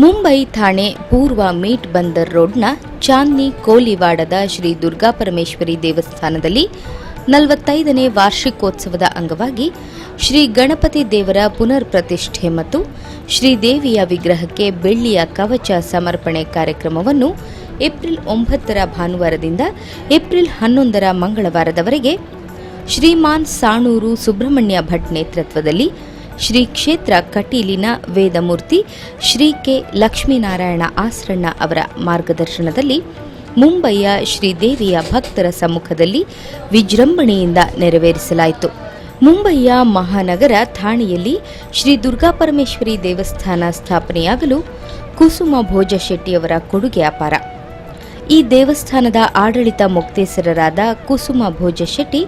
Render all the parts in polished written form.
Mumbai Thane ಪೂರ್ವ meet ಬಂದರ್ ರೋಡ್ನ ಚಾಂದ್ನಿ ಕೋಲಿವಾಡದ ಶ್ರೀ ದುರ್ಗಾ ಪರಮೇಶ್ವರಿ ದೇವಸ್ಥಾನದಲ್ಲಿ 45ನೇ ವಾರ್ಷಿಕೋತ್ಸವದ ಅಂಗವಾಗಿ ಶ್ರೀ ಗಣಪತಿ ದೇವರ ಪುನರ್ ಪ್ರತಿಷ್ಠೆ ಮತ್ತು ಶ್ರೀದೇವಿಯ ವಿಗ್ರಹಕ್ಕೆ ಬೆಳ್ಳಿಯ ಕವಚ ಸಮರ್ಪಣೆ ಕಾರ್ಯಕ್ರಮವನ್ನು ಏಪ್ರಿಲ್ 9ರ ಭಾನುವಾರದಿಂದ ಏಪ್ರಿಲ್ 11ರ ಮಂಗಳವಾರದವರೆಗೆ ಶ್ರೀಮಾನ್ ಸಾಣೂರು ಸುಬ್ರಹ್ಮಣ್ಯ ಭಟ್ ನೇತೃತ್ವದಲ್ಲಿ ಶ್ರೀ ಕ್ಷೇತ್ರ ಕಟೀಲಿನ ವೇದಮೂರ್ತಿ ಶ್ರೀ ಕೆ ಲಕ್ಷ್ಮೀನಾರಾಯಣ ಆಸರಣ್ಣ ಅವರ ಮಾರ್ಗದರ್ಶನದಲ್ಲಿ ಮುಂಬಯಿಯ ಶ್ರೀದೇವಿಯ ಭಕ್ತರ ಸಮ್ಮುಖದಲ್ಲಿ ವಿಜೃಂಭಣೆಯಿಂದ ನೆರವೇರಿಸಲಾಯಿತು. ಮುಂಬಯಿಯ ಮಹಾನಗರ ಥಾಣೆಯಲ್ಲಿ ಶ್ರೀ ದುರ್ಗಾಪರಮೇಶ್ವರಿ ದೇವಸ್ಥಾನ ಸ್ಥಾಪನೆಯಾಗಲು ಕುಸುಮ ಭೋಜ ಶೆಟ್ಟಿಯವರ ಕೊಡುಗೆ ಅಪಾರ. ಈ ದೇವಸ್ಥಾನದ ಆಡಳಿತ ಮೊಕ್ತೇಸರರಾದ ಕುಸುಮ ಭೋಜ ಶೆಟ್ಟಿ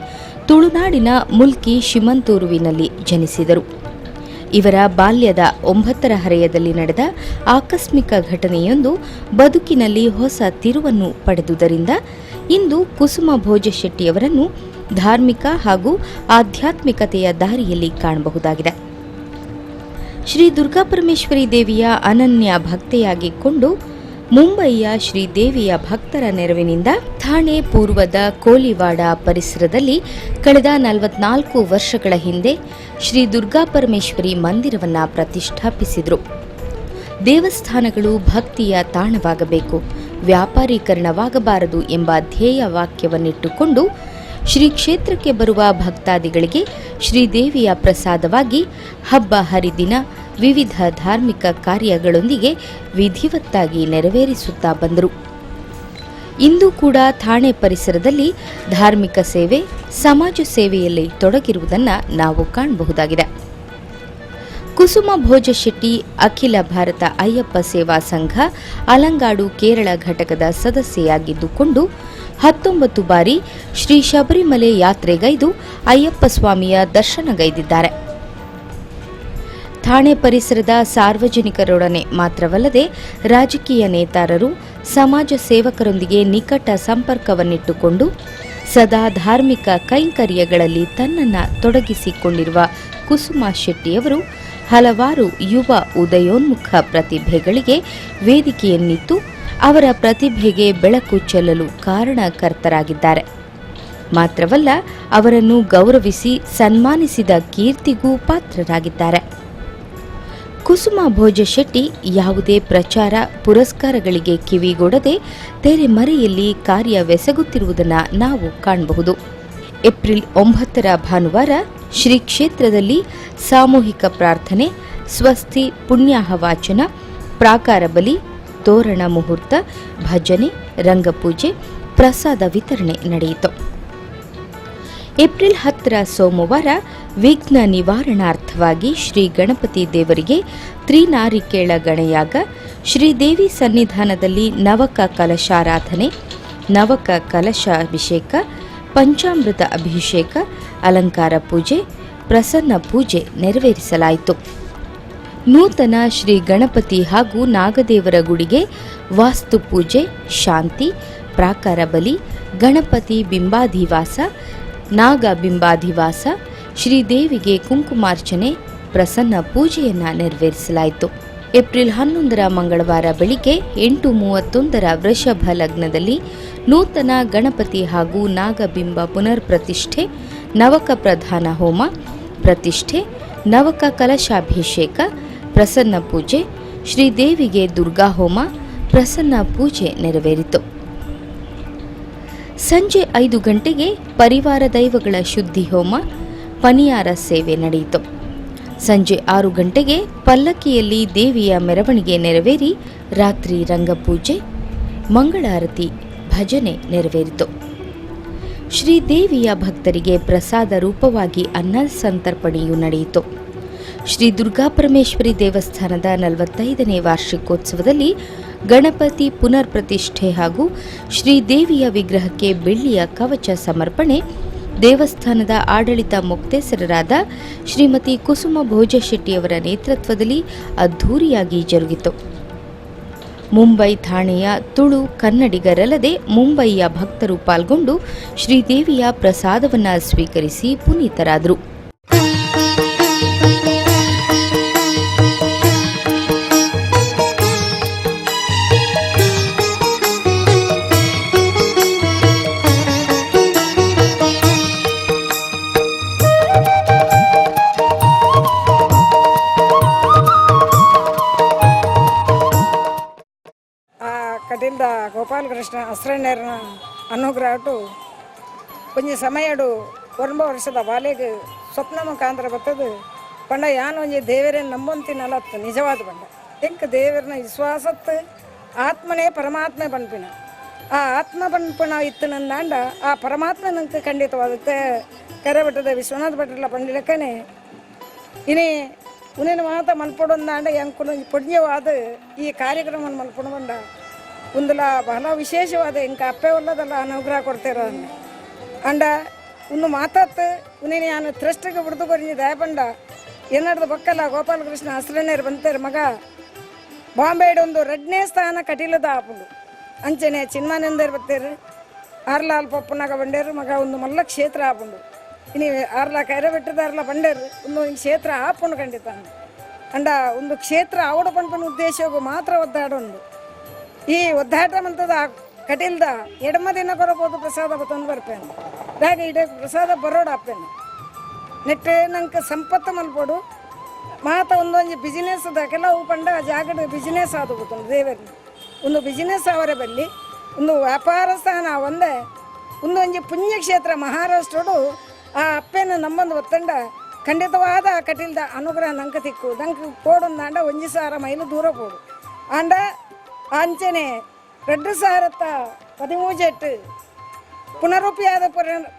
ತುಳುನಾಡಿನ ಮುಲ್ಕಿ ಶಿಮಂತೂರುವಿನಲ್ಲಿ ಜನಿಸಿದರು. ಇವರ ಬಾಲ್ಯದ 9ರ ಹರೆಯದಲ್ಲಿ ನಡೆದ ಆಕಸ್ಮಿಕ ಘಟನೆಯೊಂದು ಬದುಕಿನಲ್ಲಿ ಹೊಸ ತಿರುವನ್ನು ಪಡೆದುದರಿಂದ ಇಂದು ಕುಸುಮ ಭೋಜ ಶೆಟ್ಟಿಯವರನ್ನು ಧಾರ್ಮಿಕ ಹಾಗೂ ಆಧ್ಯಾತ್ಮಿಕತೆಯ ದಾರಿಯಲ್ಲಿ ಕಾಣಬಹುದಾಗಿದೆ. ಶ್ರೀ ದುರ್ಗಾಪರಮೇಶ್ವರಿ ದೇವಿಯ ಅನನ್ಯ ಭಕ್ತೆಯಾಗಿಕೊಂಡು ಮುಂಬಯಿಯ ಶ್ರೀದೇವಿಯ ಭಕ್ತರ ನೆರವಿನಿಂದ ಥಾಣೆ ಪೂರ್ವದ ಕೋಲಿವಾಡ ಪರಿಸರದಲ್ಲಿ ಕಳೆದ 44 ವರ್ಷಗಳ ಹಿಂದೆ ಶ್ರೀ ದುರ್ಗಾಪರಮೇಶ್ವರಿ ಮಂದಿರವನ್ನು ಪ್ರತಿಷ್ಠಾಪಿಸಿದರು. ದೇವಸ್ಥಾನಗಳು ಭಕ್ತಿಯ ತಾಣವಾಗಬೇಕು, ವ್ಯಾಪಾರೀಕರಣವಾಗಬಾರದು ಎಂಬ ಧ್ಯೇಯ ವಾಕ್ಯವನ್ನಿಟ್ಟುಕೊಂಡು ಶ್ರೀ ಕ್ಷೇತ್ರಕ್ಕೆ ಬರುವ ಭಕ್ತಾದಿಗಳಿಗೆ ಶ್ರೀದೇವಿಯ ಪ್ರಸಾದವಾಗಿ ಹಬ್ಬ ಹರಿದಿನ ವಿವಿಧ ಧಾರ್ಮಿಕ ಕಾರ್ಯಗಳೊಂದಿಗೆ ವಿಧಿವತ್ತಾಗಿ ನೆರವೇರಿಸುತ್ತಾ ಬಂದರು. ಇಂದು ಕೂಡ ಥಾಣೆ ಪರಿಸರದಲ್ಲಿ ಧಾರ್ಮಿಕ ಸೇವೆ, ಸಮಾಜ ಸೇವೆಯಲ್ಲಿ ತೊಡಗಿರುವುದನ್ನು ನಾವು ಕಾಣಬಹುದಾಗಿದೆ. ಕುಸುಮ ಕುಸುಮ ಭೋಜಶೆಟ್ಟಿ ಅಖಿಲ ಭಾರತ ಅಯ್ಯಪ್ಪ ಸೇವಾ ಸಂಘ ಅಲಂಗಾಡು ಕೇರಳ ಘಟಕದ ಸದಸ್ಯೆಯಾಗಿದ್ದುಕೊಂಡು 19 ಬಾರಿ ಶ್ರೀ ಶಬರಿಮಲೆ ಯಾತ್ರೆಗೈದು ಅಯ್ಯಪ್ಪ ಸ್ವಾಮಿಯ ದರ್ಶನಗೈದಿದ್ದಾರೆ. ಥಾಣೆ ಪರಿಸರದ ಸಾರ್ವಜನಿಕರೊಡನೆ ಮಾತ್ರವಲ್ಲದೆ ರಾಜಕೀಯ ನೇತಾರರು, ಸಮಾಜ ಸೇವಕರೊಂದಿಗೆ ನಿಕಟ ಸಂಪರ್ಕವನ್ನಿಟ್ಟುಕೊಂಡು ಸದಾ ಧಾರ್ಮಿಕ ಕೈಂಕರ್ಯಗಳಲ್ಲಿ ತನ್ನನ್ನು ತೊಡಗಿಸಿಕೊಂಡಿರುವ ಕುಸುಮ ಶೆಟ್ಟಿಯವರು ಹಲವಾರು ಯುವ ಉದಯೋನ್ಮುಖ ಪ್ರತಿಭೆಗಳಿಗೆ ವೇದಿಕೆಯನ್ನಿತ್ತು ಅವರ ಪ್ರತಿಭೆಗೆ ಬೆಳಕು ಚೆಲ್ಲಲು ಕಾರಣಕರ್ತರಾಗಿದ್ದಾರೆ. ಮಾತ್ರವಲ್ಲ, ಅವರನ್ನು ಗೌರವಿಸಿ ಸನ್ಮಾನಿಸಿದ ಕೀರ್ತಿಗೂ ಪಾತ್ರರಾಗಿದ್ದಾರೆ. ಕುಸುಮ ಭೋಜಶೆಟ್ಟಿ ಯಾವುದೇ ಪ್ರಚಾರ ಪುರಸ್ಕಾರಗಳಿಗೆ ಕಿವಿಗೊಡದೆ ತೆರೆಮರೆಯಲ್ಲಿ ಕಾರ್ಯವೆಸಗುತ್ತಿರುವುದನ್ನು ನಾವು ಕಾಣಬಹುದು. ಏಪ್ರಿಲ್ 9ರ ಭಾನುವಾರ ಶ್ರೀ ಕ್ಷೇತ್ರದಲ್ಲಿ ಸಾಮೂಹಿಕ ಪ್ರಾರ್ಥನೆ, ಸ್ವಸ್ತಿ ಪುಣ್ಯಾಹವಾಚನ, ಪ್ರಾಕಾರ ಬಲಿ, ತೋರಣ ಮುಹೂರ್ತ, ಭಜನೆ, ರಂಗಪೂಜೆ, ಪ್ರಸಾದ ವಿತರಣೆ ನಡೆಯಿತು. ಏಪ್ರಿಲ್ 10ರ ಸೋಮವಾರ ವಿಘ್ನ ನಿವಾರಣಾರ್ಥವಾಗಿ ಶ್ರೀ ಗಣಪತಿ ದೇವರಿಗೆ ತ್ರಿನಾರಿಕೇಳ ಗಣಯಾಗ, ಶ್ರೀದೇವಿ ಸನ್ನಿಧಾನದಲ್ಲಿ ನವಕ ಕಲಶಾರಾಧನೆ, ನವಕ ಕಲಶಾಭಿಷೇಕ, ಪಂಚಾಮೃತ ಅಭಿಷೇಕ, ಅಲಂಕಾರ ಪೂಜೆ, ಪ್ರಸನ್ನ ಪೂಜೆ ನೆರವೇರಿಸಲಾಯಿತು. ನೂತನ ಶ್ರೀ ಗಣಪತಿ ಹಾಗೂ ನಾಗದೇವರ ಗುಡಿಗೆ ವಾಸ್ತುಪೂಜೆ, ಶಾಂತಿ, ಪ್ರಾಕಾರ ಬಲಿ, ಗಣಪತಿ ಬಿಂಬಾಧಿವಾಸ, ನಾಗ ಬಿಂಬಾಧಿವಾಸ, ಶ್ರೀದೇವಿಗೆ ಕುಂಕುಮಾರ್ಚನೆ, ಪ್ರಸನ್ನ ಪೂಜೆಯನ್ನು ನೆರವೇರಿಸಲಾಯಿತು. ಏಪ್ರಿಲ್ 11ರ ಮಂಗಳವಾರ ಬೆಳಿಗ್ಗೆ 8:31ರ ವೃಷಭ ಲಗ್ನದಲ್ಲಿ ನೂತನ ಗಣಪತಿ ಹಾಗೂ ನಾಗಬಿಂಬ ಪುನರ್ ಪ್ರತಿಷ್ಠೆ, ನವಕ ಪ್ರಧಾನ ಹೋಮ, ಪ್ರತಿಷ್ಠೆ, ನವಕ ಕಲಶಾಭಿಷೇಕ, ಪ್ರಸನ್ನ ಪೂಜೆ, ಶ್ರೀದೇವಿಗೆ ದುರ್ಗಾ ಹೋಮ, ಪ್ರಸನ್ನ ಪೂಜೆ ನೆರವೇರಿತು. ಸಂಜೆ 5 ಗಂಟೆಗೆ ಪರಿವಾರ ದೈವಗಳ ಶುದ್ಧಿ ಹೋಮ, ಪನಿಯಾರ ಸೇವೆ ನಡೆಯಿತು. ಸಂಜೆ 6 ಗಂಟೆಗೆ ಪಲ್ಲಕ್ಕಿಯಲ್ಲಿ ದೇವಿಯ ಮೆರವಣಿಗೆ ನೆರವೇರಿ ರಾತ್ರಿ ರಂಗಪೂಜೆ, ಮಂಗಳಾರತಿ, ಭಜನೆ ನೆರವೇರಿತು. ಶ್ರೀದೇವಿಯ ಭಕ್ತರಿಗೆ ಪ್ರಸಾದ ರೂಪವಾಗಿ ಅನ್ನ ಸಂತರ್ಪಣೆಯೂ ನಡೆಯಿತು. ಶ್ರೀ ದುರ್ಗಾಪರಮೇಶ್ವರಿ ದೇವಸ್ಥಾನದ 45ನೇ ವಾರ್ಷಿಕೋತ್ಸವದಲ್ಲಿ ಗಣಪತಿ ಪುನರ್ ಪ್ರತಿಷ್ಠೆ ಹಾಗೂ ಶ್ರೀದೇವಿಯ ವಿಗ್ರಹಕ್ಕೆ ಬೆಳ್ಳಿಯ ಕವಚ ಸಮರ್ಪಣೆ ದೇವಸ್ಥಾನದ ಆಡಳಿತ ಮೊಕ್ತೇಸರರಾದ ಶ್ರೀಮತಿ ಕುಸುಮ ಭೋಜಶೆಟ್ಟಿಯವರ ನೇತೃತ್ವದಲ್ಲಿ ಅದ್ಧೂರಿಯಾಗಿ ಜರುಗಿತು. ಮುಂಬೈ ಥಾಣೆಯ ತುಳು ಕನ್ನಡಿಗರಲ್ಲದೆ ಮುಂಬಯಿಯ ಭಕ್ತರು ಪಾಲ್ಗೊಂಡು ಶ್ರೀದೇವಿಯ ಪ್ರಸಾದವನ್ನು ಸ್ವೀಕರಿಸಿ ಪುನೀತರಾದರು. ಕಟೀಲ್ದ ಗೋಪಾಲಕೃಷ್ಣ ಅಸ್ರಣ್ಣರನ ಅನುಗ್ರಹಟು ಒಂಜಿ ಸಮಯಡು 9 ವರ್ಷದ ಬಾಲೆಗ್ ಸ್ವಪ್ನ ಮುಖಾಂತರ ಬರ್ತದೆ. ಪಂಡ ಯಾನ್ ಒಂಜಿ ದೇವರನ್ನ ನಂಬೊಂತಿನಲತ್ತು ನಿಜವಾದ ಪಂಡ ಎಂಕ್ ದೇವರನ ವಿಶ್ವಾಸತ್ತು ಆತ್ಮನೇ ಪರಮಾತ್ಮೆ ಪನ್ಪಿನ ಆ ಆತ್ಮ ಪನ್ಪಿನ ಇತ್ತನಂದಾಂಡ ಆ ಪರಮಾತ್ಮ ನಂಗೆ ಖಂಡಿತವಾದ ಕರೆಬಟ್ಟದ ವಿಶ್ವನಾಥ ಭಟ್ರಲ ಪಂಡಿಲಕ್ಕನೆ ಇನಿ ಉನಿನ ಮಾತ ಮಲ್ಪೊಡೊಂದಾಂಡ ಎಂಕುಲು ಪುಣ್ಯವಾದ ಈ ಕಾರ್ಯಕ್ರಮ ಮಲ್ಪೊಡು ಬಂಡ ಉಂದಲ ಬಹಳ ವಿಶೇಷವಾದ ಇಂಕ ಅಪ್ಪೆ ಒಲ್ಲದಲ್ಲ ಅನುಗ್ರಹ ಕೊಡ್ತಿರೋ ಅಂಡ ಉನ್ನು ಮಾತಾತ್ ಉನಿನ ಯಾನು ತ್ರಸ್ಟಿಗೆ ಬಿಡ್ದು ಕೊರಿഞ്ഞ ದಯಪಂಡ ಎನ್ನಡ್ದು ಬಕ್ಕಲ್ಲ ಗೋಪಾಲಕೃಷ್ಣ ಹಸ್ರಣ್ಣರು ಬಂತೇರು ಮಗ ಬಾಂಬೆಡ್ ಒಂದು 2ನೇ ಸ್ಥಾನ ಕಟೀಲದ ಆಪುಂಡು ಅಂಚನೆ ಚಿನ್ಮಾನಂದರ್ ಬತ್ತೇರು ಆರ್ಲಾಲ್ ಪಪ್ಪನಾಗ ಬಂಡೇರು ಮಗ ಒಂದು ಮಲ್ಲ ಕ್ಷೇತ್ರ ಆಪುಂಡು ಇನಿ ಆರ್ಲಾ ಕೈರ ಬೆಟ್ಟದ ಆರ್ಲಾ ಬಂಡೇರು ಒಂದು ಕ್ಷೇತ್ರ ಆಪುಂಡು ಖಂಡಿತ ಅಂಡ ಒಂದು ಕ್ಷೇತ್ರ ಆವಡ ಪಂಪನ ಉದ್ದೇಶಗೂ ಮಾತ್ರ ಒದ್ದಾಡೊಂದು ಈ ಒದ್ದಾಟ ಮಂತದ ಕಟೀಲ್ದ ಎಡಮ ದಿನ ಕೊರಬೋದು ಪ್ರಸಾದ ಬತ್ತೊಂದು ಬರ್ಪೇನು ಹಾಗೆ ಇಡೀ ಪ್ರಸಾದ ಬರೋಡು ಆಪೇನು ನೆಟ್ಟೆ ನಂಗೆ ಸಂಪತ್ತು ಮಲ್ಪೋಡು ಮಾತ ಒಂದೊಂದು ಬಿಸಿನೆಸ್ ಕೆಲವು ಪಂಡ ಜಾಗಡ ಬಿಸಿನೆಸ್ ಆದ ಗೊತ್ತುಂಡು ದೇವರನ್ನ ಒಂದು ಬಿಸಿನೆಸ್ ಅವರ ಬಲ್ಲಿ ಒಂದು ವ್ಯಾಪಾರ ಸ್ಥಾನ ಒಂದೇ ಒಂದೊಂದು ಪುಣ್ಯಕ್ಷೇತ್ರ ಮಹಾರಾಷ್ಟ್ರಡು ಆ ಅಪ್ಪೇನ ನಮ್ಮೊಂದು ಒತ್ತಂಡ ಖಂಡಿತವಾದ ಆ ಕಟೀಲ್ದ ಅನುಗ್ರಹ ನಂಗೆ ತಿಕ್ಕು ನಂಗೆ ಪೋಡೊಂದಾಂಡ 1,000 ಮೈಲು ದೂರ ಪೋಡು ಆಂಡ ಅಂಚನೆ 2013 ಪುನರುಪಿಯಾದ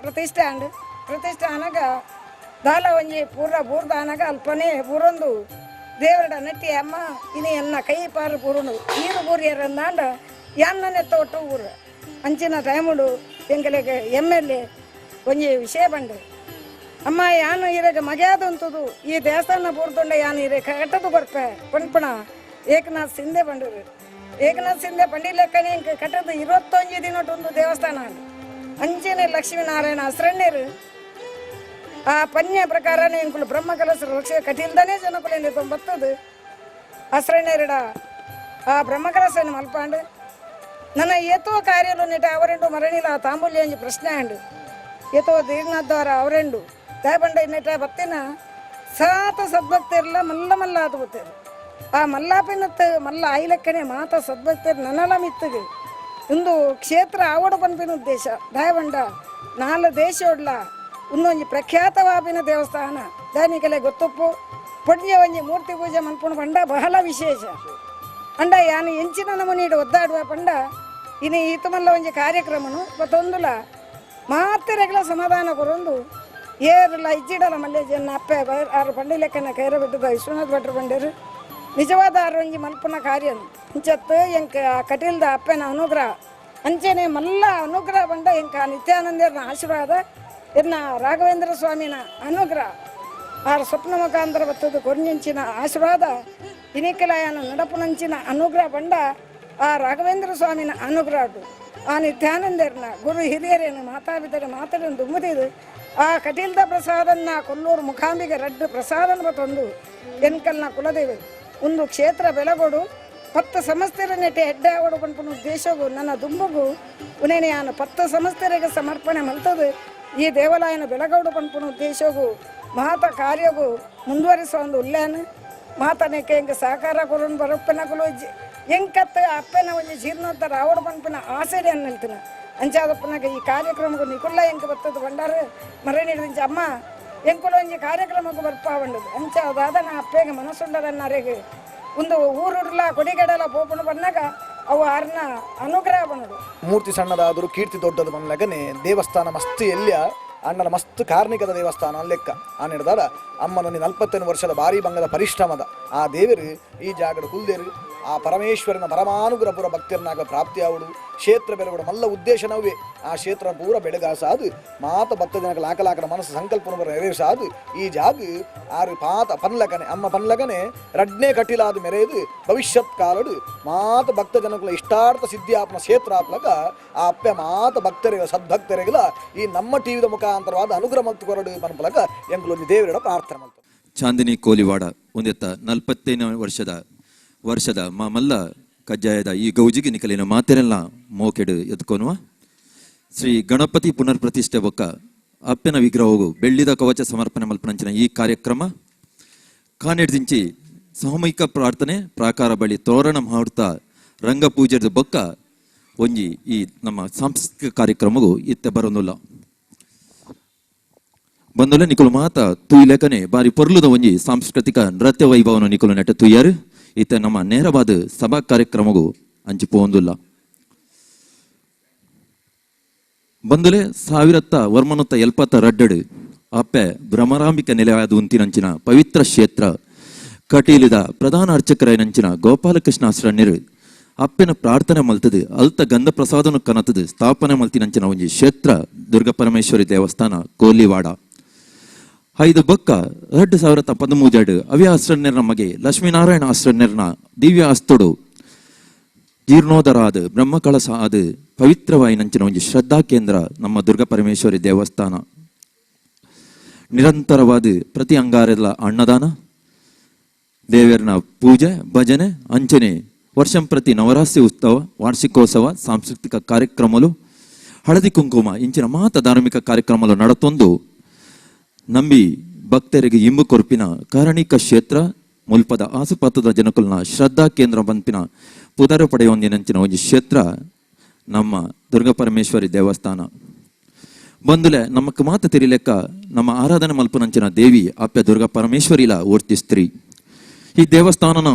ಪ್ರತಿಷ್ಠೆ ಅಂಡ್ ಪ್ರತಿಷ್ಠೆ ಆನಾಗ ದಾಲ ಒಂಜಿ ಪೂರ ಬೂರ್ದ ಆನಾಗ ಅಲ್ಪನೇ ಬೂರೊಂದು ದೇವರಡ ನಟ್ಟಿ ಅಮ್ಮ ಇನಿ ಎನ್ನ ಕೈ ಪಾರು ಪೂರುಂಡು ಈರು ಬೂರಿಯರಂದಾಂಡ ಯಾನ್ನನೆತ್ತ ಒಟ್ಟು ಊರು ಅಂಚಿನ ಟೈಮುಡು ಎಂಕಲೆಗ್ M L A ಒಂಜಿ ವಿಷಯ ಬಂಡು ಅಮ್ಮ ಯಾನು ಇರೆಗ ಮಗ್ಯಾದಂತದು ಈ ದೇವಸ್ಥಾನ ಪೂರ್ತುಂಡ ಯಾನು ಇರೆ ಕಟ್ಟದು ಬರ್ಪೆ ಪಣ್ಪಣ ಏಕನಾಥ್ ಸಿಂಧೆ ಬಂಡರು. ಏಕನಾಥ್ ಸಿಂಧೆ ಪಂಡಿ ಲೆಕ್ಕನೆ ಇಂಕ್ ಕಟ್ಟದು 21 ದಿನಟೊಂದು ದೇವಸ್ಥಾನ ಅಂಚನೆ ಲಕ್ಷ್ಮೀನಾರಾಯಣ ಅಸ್ರಣ್ಯರು ಆ ಪನ್ಯ ಪ್ರಕಾರನೇ ಎಂಕುಲು ಬ್ರಹ್ಮ ಕಲಸ ರಕ್ಷೆ ಕಟೀಲ್ದನೇ ಜನಕುಲೇನೆ ಬತ್ತದು ಅಸ್ರಣ್ಯರಡ ಆ ಬ್ರಹ್ಮಕಲಸನ ಮಲ್ಪಾಂಡು ನನ್ನ ಏತೋ ಕಾರ್ಯಲು ನೆಟ ಅವರೆಂಡು ಮರಣಿಲ ತಾಂಬೂಲ್ಯ ಅಂಜಿ ಪ್ರಶ್ನೆ ಅಂಡು ಏತೋ ದೀರ್ಘದ್ವಾರ ಅವರೆಂಡು ದಾಯಪಂಡ ನೆಟ ಬತ್ತಿನ ಸಾತ ಸದ್ಭಕ್ತರ್ಲ ಮಲ್ಲ ಮಲ್ಲ ಆತು ಬತ್ತೇರು ಆ ಮಲ್ಲಾಪಿನತ್ತು ಮಲ್ಲ ಐಲಕ್ಕನೆ ಮಾತ ಸದ್ಭಕ್ತರು ನನಲ ಮಿತ್ತಗೆ ಇಂದು ಕ್ಷೇತ್ರ ಆವಡು ಪನ್ಪಿನ ಉದ್ದೇಶ ದಾಯಬಂಡ ನಾಲ್ ದೇಶೋಡ್ಲ ಇನ್ನೊಂಜಿ ಪ್ರಖ್ಯಾತವಾಪಿನ ದೇವಸ್ಥಾನ ದಾನಿಕಲೆ ಗೊತ್ತುಪ್ಪು ಪೊಡ್ಯ ಒಂಜಿ ಮೂರ್ತಿ ಪೂಜೆ ಮನ್ಪುಣ ಪಂಡ ಬಹಳ ವಿಶೇಷ ಅಂಡ ಯಾನು ಎಂಚಿನ ನಮೂನಿಡು ಒದ್ದಾಡುವ ಪಂಡ ಇನಿ ಈತಮಲ್ಲ ಒಂಜಿ ಕಾರ್ಯಕ್ರಮನು ಬತ್ತೊಂದುಲ ಮಾತೆರೆಗಳ ಸಮಾಧಾನ ಕೊರೊಂದು ಏರ್ಲ ಇಜ್ಜಿಡಲ ಮಲ್ಲೆ ಜನ ಅಪ್ಪೆ ಆರು ಪಂಡಿ ಲೆಕ್ಕನ ಕೈರ ಬಿಟ್ಟದ ವಿಶ್ವನಾಥ್ ಭಟ್ರು ಬಂಡೇರು ನಿಜವಾದ ಆರು ಒಂಜಿ ಮಲ್ಪುನ ಕಾರ್ಯ ಇಂಚತ್ತು ಎಂಕ್ ಆ ಕಟೀಲ್ದ ಅಪ್ಪೆನ ಅನುಗ್ರಹ ಅಂಚೆನೆ ಮಲ್ಲ ಅನುಗ್ರಹ ಬಂಡ ಎಂಕ ನಿತ್ಯಾನಂದರ್ನ ಆಶೀರ್ವಾದ ಎನ್ನ ರಾಘವೇಂದ್ರ ಸ್ವಾಮಿನ ಅನುಗ್ರಹ ಆರ್ ಸ್ವಪ್ನ ಮುಖಾಂತರ ಬತ್ತದ ಕೊರ್ಂಚಿನ ಆಶೀರ್ವಾದ ಇನಿಕಲಾಯನ ನಡಪುನಂಚಿನ ಅನುಗ್ರಹ ಬಂಡ ಆ ರಾಘವೇಂದ್ರ ಸ್ವಾಮಿನ ಅನುಗ್ರಹ ಆ ನಿತ್ಯಾನಂದರ್ನ ಗುರು ಹಿರಿಯರೇನು ಮಾತಾಬಿದರೆ ಮಾತಾಡನ್ನು ದುಮ್ಮದಿದು ಆ ಕಟೀಲ್ದ ಪ್ರಸಾದನ್ನ ಕೊಲ್ಲೂರು ಮುಖಾಂಬಿಗೆ ರಡ್ಡು ಪ್ರಸಾದನ ಬತ್ತೊಂದು ಎನ್ಕಲ್ನ ಕುಲದೇವಿ ಒಂದು ಕ್ಷೇತ್ರ ಬೆಲಗೋಡು ಪತ್ತ ಸಂಸ್ಥೆರ ನೆಟ್ಟೆ ಹೆಡ್ಡೆ ಆವಡು ಪನ್ಪುನ ಉದ್ದೇಶಗು ನನ್ನ ದುಂಬುಗು ಉನೇನೆ ಯಾನು ಪತ್ತ ಸಂಸ್ಥೆರಿಗೆ ಸಮರ್ಪಣೆ ಮಲ್ತದು ಈ ದೇವಾಲಯನ ಬೆಳಗೌಡು ಪನ್ಪುನ ಉದ್ದೇಶಗು ಮಾತ ಕಾರ್ಯಗು ಮುಂದುವರಿಸುವ ಒಂದು ಉಲ್ಲೇನ ಮಾತನೆಕ್ಕೆ ಎಂಕ್ ಸಹಕಾರ ಕೊರೊಂದು ಬರಪ್ಪನಕುಲು ಎಂಕತ್ತ ಅಪ್ಪನ ಒಂಜಿ ಜೀರ್ಣೋದ್ಧಾರ ಆವಡು ಪನ್ಪಿನ ಆಸೆಡೆ ಅನ್ನ ಹೇಳ್ತೀನಿ ಅಂಚಾದಪ್ಪನಾಗ ಈ ಕಾರ್ಯಕ್ರಮಕ್ಕೂ ನಿಕುಲ್ಲ ಎಂಕ್ ಬತ್ತದ ಬಂಡಾರು ಮರಣಿಡ್ದಿಂಚ ಅಮ್ಮ ಎಂಕುಲ ಒಂಜಿ ಕಾರ್ಯಕ್ರಮಕ್ಕೂ ಬರ್ಪಾ ಬಂಡದು ಅಂಚ ಅದಾದ ನಾ ಅಪ್ಪೆಗೆ ಮನಸ್ಸುಂಡದನ್ನಾರೆಗೆ ಒಂದು ಊರುಡ್ಲ ಕೊಡಿಗಡಲ ಪೋಪುಣ ಬಂದಾಗ ಅವು ಆರ್ನ ಅನುಗ್ರಹ ಬಂದದು. ಮೂರ್ತಿ ಸಣ್ಣದಾದರೂ ಕೀರ್ತಿ ದೊಡ್ಡದು ಬಂದ್ಲಗನೆ ದೇವಸ್ಥಾನ ಮಸ್ತ್ ಎಲ್ಲಿಯ ಅಣ್ಣನ ಮಸ್ತ್ ಕಾರ್ಣಿಕದ ದೇವಸ್ಥಾನ ಲೆಕ್ಕ ಆ ಹಿಡ್ದಾರ ಅಮ್ಮನ 45 ವರ್ಷದ ಭಾರಿ ಬಂಗದ ಪರಿಶ್ರಮದ ಆ ದೇವರು ಈ ಜಾಗದ ಕುಲ್ದೇರು ಆ ಪರಮೇಶ್ವರನ ಪರಮಾನುಗ್ರಹ ಪೂರ ಭಕ್ತರನಾಗ ಪ್ರಾಪ್ತಿ ಆವಡು ಕ್ಷೇತ್ರ ಬೆಳಗುಡು ಮಲ್ಲ ಉದ್ದೇಶ ನವ್ವೆ ಆ ಕ್ಷೇತ್ರ ಪೂರ ಬೆಳಗಾಸಾದು ಮಾತ ಭಕ್ತ ಜನಕ ಲಾಕ ಲಾಕನ ಮನಸ್ಸು ಸಂಕಲ್ಪ ನೆರವೇರಿಸಾದು ಈ ಜಾಗ ಆರು ಪಾತ ಪನ್ಲಕನೆ ಅಮ್ಮ ಪನ್ಲಕನೆ ರಡ್ನೇ ಕಟಿಲಾದ ಮೆರೆದು ಭವಿಷ್ಯತ್ ಕಾಲಡು ಮಾತ ಭಕ್ತ ಜನಕುಲ ಇಷ್ಟಾರ್ಥ ಸಿದ್ಧಿ ಆಪ್ನ ಕ್ಷೇತ್ರ ಆಪ್ಲಕ ಆ ಅಪ್ಪೆ ಮಾತ ಭಕ್ತರಿಗ ಸದ್ಭಕ್ತರಿಗಲ ಈ ನಮ್ಮ ಟಿವಿದ ಮುಖಾಂತರವಾದ ಅನುಗ್ರಹ ಮತ್ತು ಕೊರಡು ಪನ್ಪಲಕ ಎಂಕುಲೊಂದು ದೇವರಿಡ ಪ್ರಾರ್ಥನೆ ಮಲ್ತು. ಚಾಂದಿನಿ ಕೋಲಿವಾಡ ಒಂದೆತ್ತ 45 ವರ್ಷದ ಮಾಮಲ್ಲ ಕಜ್ಜಾಯದ ಈ ಗೌಜಿಗೆ ನಿಕಲಿನ ಮಾತೆರೆಲ್ಲ ಮೋಕೆಡು ಎದ್ಕೊನುವ ಶ್ರೀ ಗಣಪತಿ ಪುನರ್ ಪ್ರತಿಷ್ಠೆ ಬೊಕ್ಕ ಅಪ್ಪನ ವಿಗ್ರಹವು ಬೆಳ್ಳಿದ ಕವಚ ಸಮರ್ಪಣೆ ಮಲ್ಪನಂಚಿನ ಈ ಕಾರ್ಯಕ್ರಮ ಕಾನೆಡ್ದಿಂಚಿ ಸಾಮೂಹಿಕ ಪ್ರಾರ್ಥನೆ ಪ್ರಾಕಾರ ಬಳಿ ತೋರಣ ಮುಹೂರ್ತ ರಂಗಪೂಜೆದ ಬೊಕ್ಕ ಒಂಜಿ ಈ ನಮ್ಮ ಸಾಂಸ್ಕೃತಿಕ ಕಾರ್ಯಕ್ರಮಗೂ ಇತ್ತೆ ಬರೋದಿಲ್ಲ ಬಂದೊಲೆ ನಿಕುಲು ಮಾತ ತೂಯ್ಲೆಕನೆ ಬಾರಿ ಪೊರ್ಲುದ ಒಂಜಿ ಸಾಂಸ್ಕೃತಿಕ ನೃತ್ಯ ವೈಭವನ ನಿಕುಲು ನೆಟ ತುಯ್ಯರು ಇತ್ತೆ ನಮ್ಮ ನೇರವಾದ ಸಭಾ ಕಾರ್ಯಕ್ರಮಗೂ ಅಂಚಿ ಪೋಂದುಲ್ಲ. ಬಂದುಲೆ ಸಾವಿರತ್ತ ವರ್ಮನುತ್ತ ಎಲ್ಪತ್ತ ರಡ್ಡಡು ಅಪ್ಪೆ ಭ್ರಮರಾಂಬಿಕ ನೆಲೆಯಾದ ಉಂತಿನಂಚಿನ ಪವಿತ್ರ ಕ್ಷೇತ್ರ ಕಟೀಲಿದ ಪ್ರಧಾನ ಅರ್ಚಕರಾಯನಂಚಿನ ಗೋಪಾಲಕೃಷ್ಣ ಆಶ್ರಣ್ಯರು ಅಪ್ಪೆನ ಪ್ರಾರ್ಥನೆ ಮಲ್ತದು ಅಲ್ತ ಗಂಧ ಪ್ರಸಾದನು ಕನತದು ಸ್ಥಾಪನೆ ಮಲ್ತಿನಂಚಿನ ಒಂಜಿ ಕ್ಷೇತ್ರ ದುರ್ಗಾ ಪರಮೇಶ್ವರಿ ದೇವಸ್ಥಾನ ಕೋಲಿವಾಡ. ಐದು ಬೊಕ್ಕ 2013 ಅವ್ಯ ಆಶ್ರಣ್ಯರ ಮಗೆ ಲಕ್ಷ್ಮೀನಾರಾಯಣ ಆಶ್ರಣ್ಯರ್ನ ದಿವ್ಯ ಅಸ್ತುಡು ಜೀರ್ಣೋದರಾದ ಬ್ರಹ್ಮಕಳಸ ಆದ ಪವಿತ್ರವಾಯಿನಂಚಿನ ಒಂಜಿ ಶ್ರದ್ಧಾ ಕೇಂದ್ರ ನಮ್ಮ ದುರ್ಗಾ ಪರಮೇಶ್ವರಿ ದೇವಸ್ಥಾನ. ನಿರಂತರವಾದ ಪ್ರತಿ ಅಂಗಾರೆಲ್ಲ ಅನ್ನದಾನ, ದೇವರನ ಪೂಜೆ ಭಜನೆ ಅಂಚನೆ ವರ್ಷಂ ಪ್ರತಿ ನವರಾತ್ರಿ ಉತ್ಸವ, ವಾರ್ಷಿಕೋತ್ಸವ, ಸಾಂಸ್ಕೃತಿಕ ಕಾರ್ಯಕ್ರಮలు, ಹಳದಿ ಕುಂಕುಮ ಇಂಚಿನ ಮಾತ ಧಾರ್ಮಿಕ ಕಾರ್ಯಕ್ರಮలు ನಡತೊಂದು ನಂಬಿ ಭಕ್ತರಿಗೆ ಇಂಬು ಕೊರ್ಪಿನ ಕಾರಣಿಕ ಕ್ಷೇತ್ರ ಮುಲ್ಪದ ಆಸುಪಾತದ ಜನಕುಲ್ನ ಶ್ರದ್ಧಾ ಕೇಂದ್ರ ಬಂಪಿನ ಪುದರ ಪಡೆಯೊಂದಿನಂಚಿನ ಒಂಜಿ ಕ್ಷೇತ್ರ ನಮ್ಮ ದುರ್ಗಾ ಪರಮೇಶ್ವರಿ ದೇವಸ್ಥಾನ. ಬಂದುಲೆ ನಮಕ್ ಮಾತ ತಿರಿಲೆಕ್ಕ ನಮ್ಮ ಆರಾಧನೆ ಮಲ್ಪುನಂಚಿನ ದೇವಿ ಅಪ್ಯ ದುರ್ಗಾ ಪರಮೇಶ್ವರಿಲ ಓರ್ತಿ ಸ್ತ್ರೀ. ಈ ದೇವಸ್ಥಾನನ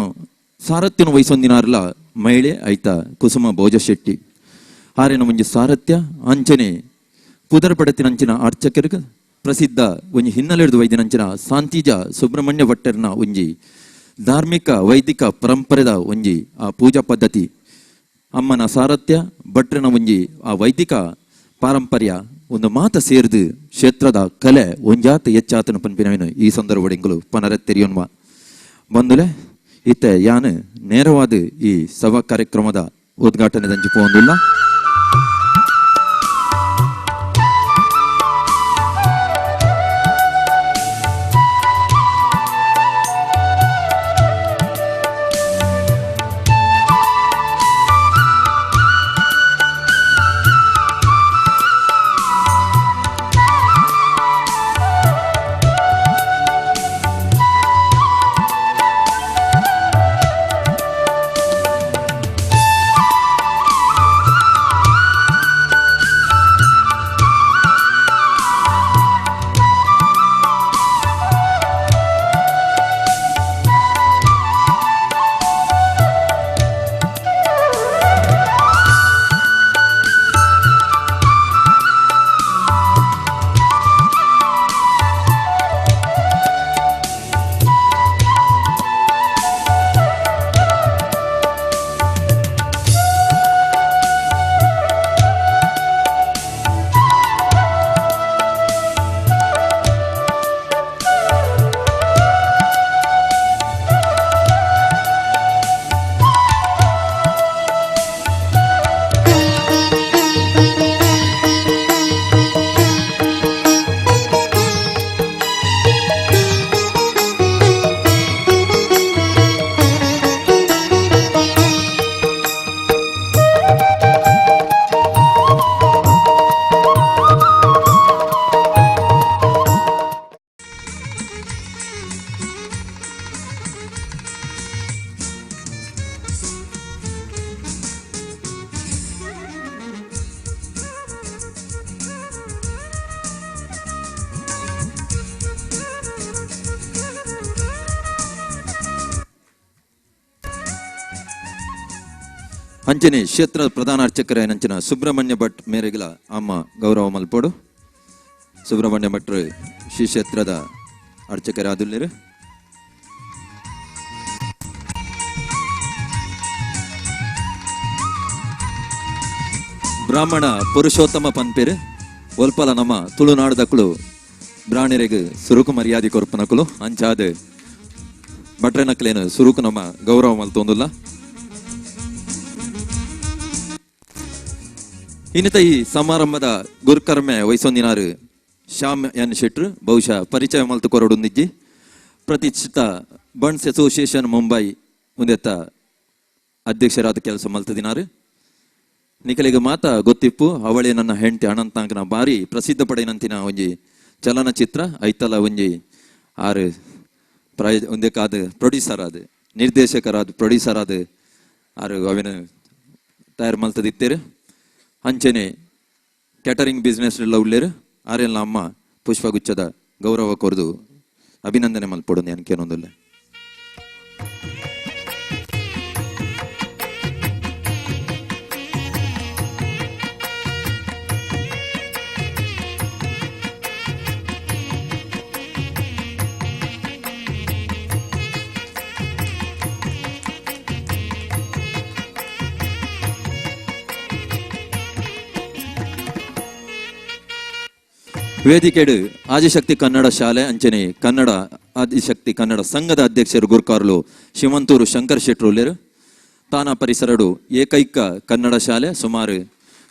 ಸಾರಥ್ಯನು ವಹಿಸೊಂದಿನಾರ್ಲ ಮಹಿಳೆ ಐತ ಕುಸುಮ ಭೋಜ ಶೆಟ್ಟಿ ಆರಿನ ಮುಂಜಿ ಸಾರಥ್ಯ ಅಂಚನೆ ಪುದರ್ ಪಡತಿನಂಚಿನ ಅರ್ಚಕರಿಗೆ ಪ್ರಸಿದ್ಧ ಒಂಜಿ ಹಿನ್ನೆಲೆಡ್ದು ವೈದ್ಯನಂಚಿನ ಶಾಂತಿಜ ಸುಬ್ರಹ್ಮಣ್ಯ ಭಟ್ಟರ್ನ ಒಂಜಿ ಧಾರ್ಮಿಕ ವೈದಿಕ ಪರಂಪರೆದ ಒಂಜಿ ಆ ಪೂಜಾ ಪದ್ಧತಿ ಅಮ್ಮನ ಸಾರಥ್ಯ ಭಟ್ರನ ಒಂಜಿ ಆ ವೈದಿಕ ಪಾರಂಪರ್ಯ ಒಂದು ಮಾತ ಸೇರಿದು ಕ್ಷೇತ್ರದ ಕಲೆ ಒಂಜಾತ ಹೆಚ್ಚಾತನ ಪನ್ಪಿನವೇನು ಈ ಸಂದರ್ಭ ಪನರ ತೆರಿಯೊನ್ವ ಬಂದುಲೆ ಇತ್ತೆ ಯಾನು ನೇರವಾದ ಈ ಸಭಾ ಕಾರ್ಯಕ್ರಮದ ಉದ್ಘಾಟನೆ ದಂಚಿ ಪೋಂದುಲ್ಲ. ಅಂಚನೆ ಕ್ಷೇತ್ರ ಪ್ರಧಾನ ಅರ್ಚಕರ ಸುಬ್ರಹ್ಮಣ್ಯ ಭಟ್ ಮೇರೆಗಿಲ ಅಮ್ಮ ಗೌರವ ಮಲ್ಪೋಡು. ಸುಬ್ರಹ್ಮಣ್ಯ ಭಟ್ರು ಶ್ರೀ ಕ್ಷೇತ್ರದ ಅರ್ಚಕರಾದುಲ್ಲೇರು. ಬ್ರಾಹ್ಮಣ ಪುರುಷೋತ್ತಮ ಪನ್ಪೇರು ಒಲ್ಪಲ ನಮ್ಮ ತುಳುನಾಡದಕ್ಕಳು ಬ್ರಾಣಿರೆಗ್ ಸುರುಕು ಮರ್ಯಾದೆ ಕೊರ್ಪನಕುಲು ಅಂಚಾದ ಭಟ್ರನಕ್ಲೇನು ಸುರುಕು ನಮ್ಮ ಗೌರವ ಮಲ್ತೊಂದುಲ್ಲ. ಇನ್ನಿತ ಈ ಸಮಾರಂಭದ ಗುರುಕರ್ಮೆ ವಹಿಸೊಂದಿನಾರು ಶ್ಯಾಮ್ ಎನ್ ಶೆಟ್ರು, ಬಹುಶಃ ಪರಿಚಯ ಮಲ್ತು ಕೊರಡುಂದಿಜ್ಜಿ. ಪ್ರತಿಷ್ಠಿತ ಬಂಡ್ಸ್ ಅಸೋಸಿಯೇಷನ್ ಮುಂಬೈ ಮುಂದೆತ್ತ ಅಧ್ಯಕ್ಷರಾದ ಕೆಲಸ ಮಲ್ತದಿನಾರು. ನಿಕಲಿಗೆ ಮಾತ ಗೊತ್ತಿಪ್ಪು ಅವಳೇ ನನ್ನ ಹೆಂಡತಿ ಅನಂತಾಂಕನ ಬಾರಿ ಪ್ರಸಿದ್ಧ ಪಡೆಯನಂತಿನ ಒಂಜಿ ಚಲನಚಿತ್ರ ಐತಲ ಒಂಜಿ ಆರು ಪ್ರಾಯ ಒಂದಕ್ಕಾದ ಪ್ರೊಡ್ಯೂಸರ್ ಆದ ನಿರ್ದೇಶಕರಾದ ಪ್ರೊಡ್ಯೂಸರ್ ಆದ ಆರು ಅವಿನ ತಯಾರು ಮಲ್ತದಿತ್ತೇರು. ಅಂಚನೆ ಕ್ಯಾಟರಿಂಗ್ ಬಿಸ್ನೆಸ್ ಎಲ್ಲ ಉಳ್ಳೇರು ಆರೆಲ್ಲ ಅಮ್ಮ ಪುಷ್ಪಗುಚ್ಛದ ಗೌರವ ಕೊರದು ಅಭಿನಂದನೆ ಮಲ್ಪೊಡು ಅನ್ಕೇನೊಂದುಲ್ಲೆ. ವೇದಿಕೆಡು ಆದಿಶಕ್ತಿ ಕನ್ನಡ ಶಾಲೆ ಅಂಚನೆ ಕನ್ನಡ ಆದಿಶಕ್ತಿ ಕನ್ನಡ ಸಂಘದ ಅಧ್ಯಕ್ಷರು ಗುರ್ಕಾರ್ಲು ಶಿಮಂತೂರು ಶಂಕರ್ ಶೆಟ್ರು ಉಲ್ಲೇರು. ತಾನ ಪರಿಸರಡು ಏಕೈಕ ಕನ್ನಡ ಶಾಲೆ ಸುಮಾರು